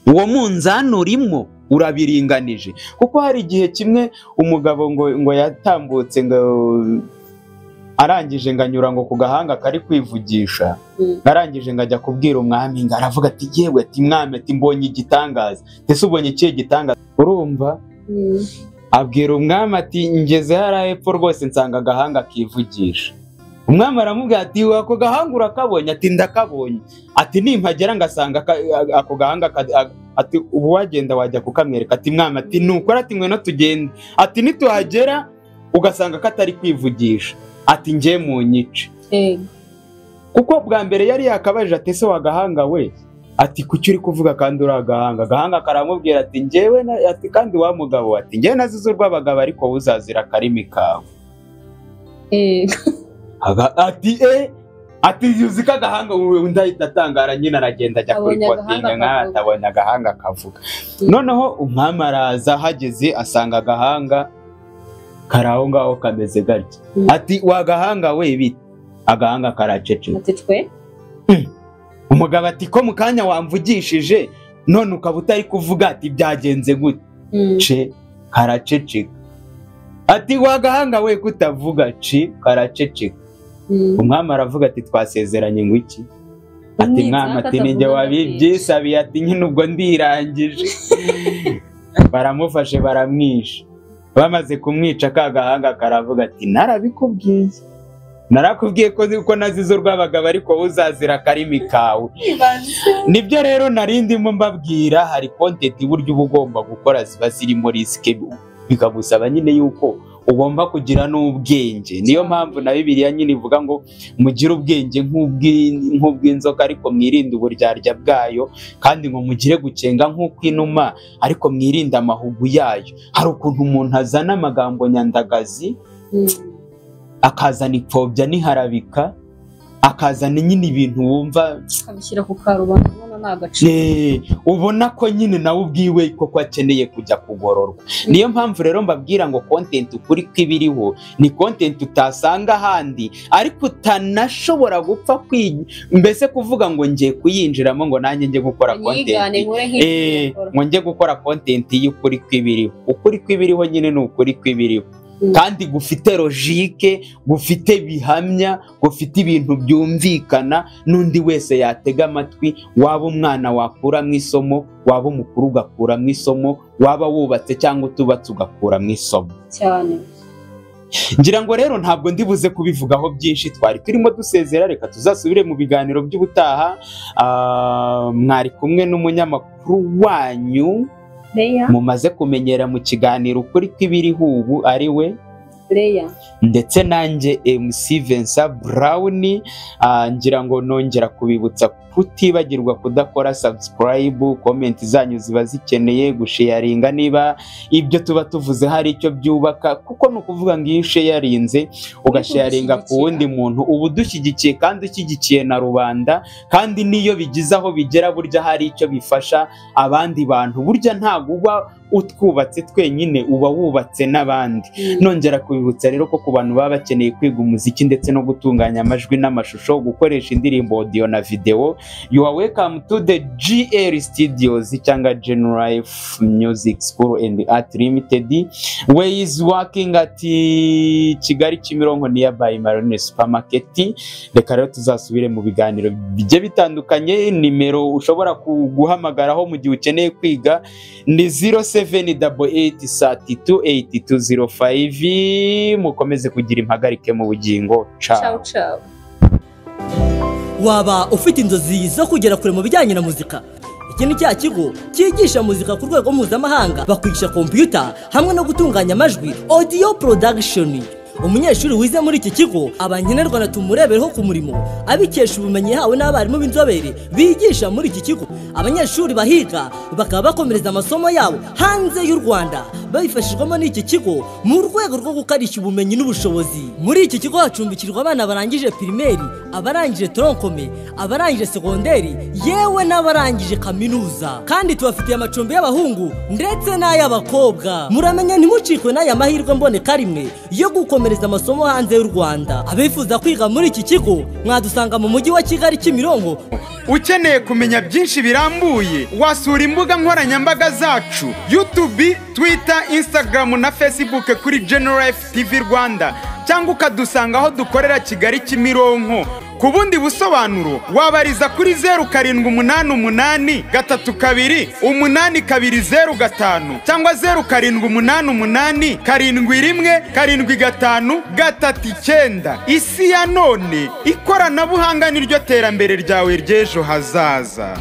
uwo munzani urimo urabiringanije. Kuko hari igihe kimwe umugabo ngo yatambutse ngo arangije nganyura ngo ku gahanga kari kwivugisha, arangije ngajya kubwira umwami, ngo aravuga ati yewe, ati mwami, ati mbonye igitangaza. Ese ubonye ikihe gitangaza? Urumva abwira umwami ati ngeze hariya hepfo rwose nsanga agahanga kivugisha. Umwami aramubwira ati ako gahanga urakabonye? Ati ndakabonye. Ati nimpagera ngasanga ako gahanga, ati ubu wagenda wajya kukamwereka. Ati mwami, ati nukora, ati ngwino tugende. Ati nituhagera ugasanga katari kwivugisha, ati nge mu nyice. Kuko bwa mbere yari yakabajije ati ese wagahanga we, ati kuki uri kuvuga kandi uri agahanga? Agahanga karamubwira ati njyewe, ati kandi wa mugabo, ati njyewe nazize urw'abagabo, ariko uzazira akarimi kawe. Ati ati uzi ko agahanga, undi ahita atangara nyine, aragenda ajya kuripotinga nk'atabonye agahanga kavuga. Noneho umwami araza, ahageze asanga agahanga kari aho ngaho kameze gatya. Ati wagahanga we bite? Agahanga karaceceka. Umugabo ati ko mu kanya wamvugishije none ukaba utari kuvuga, ati byagenze gute? Ce karaceceka. Ati wa gahanga we kutavuga? Ci karaceceka. Umwami aravuga ati twasezeranye ngo iki? Ati mwami, ati ninjye wabibyisabiye, ati nyine ubwo ndirangije. Baramufashe baramwisha. Bamaze kumwica ka gahanga karavuga ati narabikubwiye, narakubwiye ko nazize urw'abagabo ariko uzazira akarimi kawe. Nibyo rero narindimo mbabwira, hari content buryo uba ugomba gukora ziba zirimo risk, bikagusaba nyine yuko ugomba kugira n'ubwenge. Niyo mpamvu na Bibiliya nyine ivuga ngo mugire ubwenge nk'ubw'inzoka ariko mwirinde uburyarya bwayo, kandi ngo mugire gukenga nk'ukw'inuma ariko mwirinde amahugu yayo. Hari ukuntu umuntu azana amagambo nyandagazi, akazana ipfobya n'iharabika, akazana nyine ibintu wumva akabishyira ku karubanda, ubona nta gaciro, ubona ko nyine nawe ubwiwe koko akeneye kujya kugororwa. Niyo mpamvu rero mbabwira ngo content ukuri kw'ibiriho ni content utasanga ahandi, ariko utanashobora gupfa mbese kuvuga ngo ngiye kuyinjiramo ngo nanjye njye gukora content, ngo njye gukora content y'ukuri kw'ibiriho. Ukuri kw'ibiriho nyine ni ukuri kw'ibiriho, kandi gufite logique, gufite bihamya, gufite ibintu byumvikana n'undi wese yatega amatwi. Waba umwana wakuramo isomo, waba umukuru ugakuramo isomo, waba wubatse cyangwa utubatse ugakuramo isomo cyane. Ngira ngo rero ntabwo ndibuze kubivugaho byinshi, twari turimo dusezera, reka tuzasubire mu biganiro by'ubutaha. Mwari kumwe n'umunyamakuru wanyu mumaze kumenyera mu kiganiro ukuri kw'ibiriho ubu, ari we Leya, ndetse nanjye MC Vincent Brown. Ngira ngo nongera kubibutsa kutibagirwa kudakora subscribe, comment zanyu ziba zikeneye, gusharinga niba ibyo tuba tuvuze hari icyo byubaka, kuko ni ukuvuga ngo iyo usharinze ugasharinga ku wundi muntu uba udushyigikiye kandi ushyigikiye na rubanda, kandi niyo bigize aho bigera burya hari icyo bifasha abandi bantu. Burya ntabwo uba utwubatse twenyine, uba wubatse n'abandi. Nongera kubibutsa rero ko ku bantu baba bakeneye kwiga umuziki ndetse no gutunganya amajwi n'amashusho, gukoresha indirimbo audio na video, you are welcome to the GL Studios cyangwa General Life Music School and Art Limited, where is working at Kigali Kimironko nearby Marine Supermarket. Reka rero tuzasubire mu biganiro bijye bitandukanye. Nimero ushobora guhamagaraho mu gihe ukeneye kwiga ni 0788328205. Mukomeze kugira impagarike mu bugingo. Ciao ciao. Waba ufite inzozi zo kugera kure mu bijyanye na muzika? Iki ni cya kigo cyigisha muzika ku rwego mpuzamahanga, bakwigisha computer hamwe no gutunganya amajwi, audio production. Umunyeshuri wize muri iki kigo aba nkenerwa na tumurebereho ku murimo, abikesha ubumenyi yahawe n'abarimu b'inzobere bigisha muri iki kigo. Abanyeshuri bahiga bakaba bakomereza amasomo yabo hanze y'u Rwanda babifashijwemo n'iki kigo mu rwego rwo gukarishya ubumenyi n'ubushobozi. Muri iki kigo hacumbikirwa abana barangije primaire, abarangije tronc-commun, abarangije segonderi, yewe n'abarangije kaminuza. Kandi tubafitiye amacumbi y'abahungu ndetse n'ay'abakobwa. Muramenya ntimucikwe n'aya mahirwe mboneka rimwe yo gukomereza amasomo hanze y'u Rwanda. Abifuza kwiga muri iki kigo mwadusanga mu mujyi wa Kigali Kimironko. Ukeneye kumenya byinshi birambuye wasura imbuga nkoranyambaga zacu YouTube, Twitter, Instagram na Facebook kuri General Life TV Rwanda, cyangwa ukadusanga aho dukorera Kigali Kimironko. Ku bundi busobanuro wabariza kuri 0788 32 8205 cyangwa 0788 71 75 39. Isi ya none, ikoranabuhanga niryo terambere ryawe ry'ejo hazaza.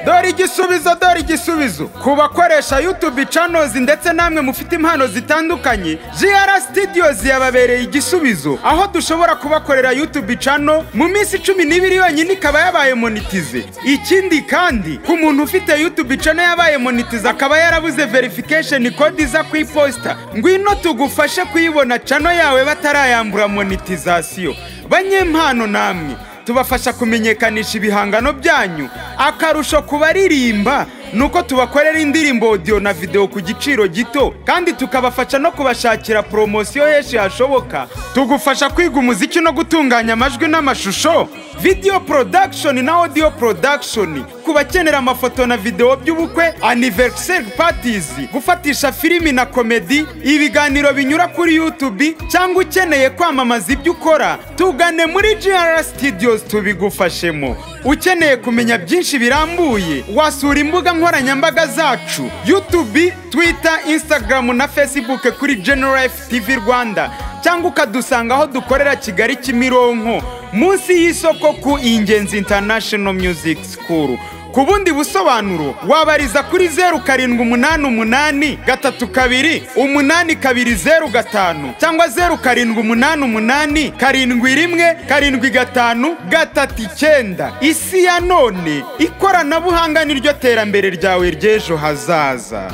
Dore igisubizo, dore igisubizo ku bakoresha YouTube channels ndetse namwe mufite impano zitandukanye. GR Studios yababereye igisubizo, aho dushobora kubakorera YouTube channel mu minsi 12 yonyine ikaba yabaye monetize. Ikindi kandi ku muntu ufite YouTube channel yabaye monetize akaba yarabuze verification code iza ku iposta, ngwino tugufashe kuyibona channel yawe batarayambura monetization. Banyempano namwe Tubafasha kumenyekanisha ibihangano byanyu. Akarusho ku baririmba nuko tubakorera indirimbo audio na video ku giciro gito, kandi tukabafasha no kubashakira poromosiyo henshi hashoboka. Tugufasha kwiga umuziki no gutunganya amajwi n'amashusho, video production na audio production, ku bakenera amafoto na video by'ubukwe, anniversary parties, gufatisha filimi na komedi, ibiganiro binyura kuri YouTube, cyangwa ukeneye kwamamaza ibyo ukora, tugane muri GR Studios tubigufashemo. Ukeneye kumenya byinshi birambuye, wasura imbuga nkoranyambaga zacu: YouTube, Twitter, Instagram na Facebook kuri General Life TV Rwanda, cyangwa ukadusanga aho dukorera Kigali, Kimironko, munsi y'isoko ku Ingenzi International Music School. Ku bundi busobanuro wabariza kuri 0788328205 cyangwa 0788717539. Isi ya none, ikoranabuhanga niryo terambere ryawe ry'ejo hazaza.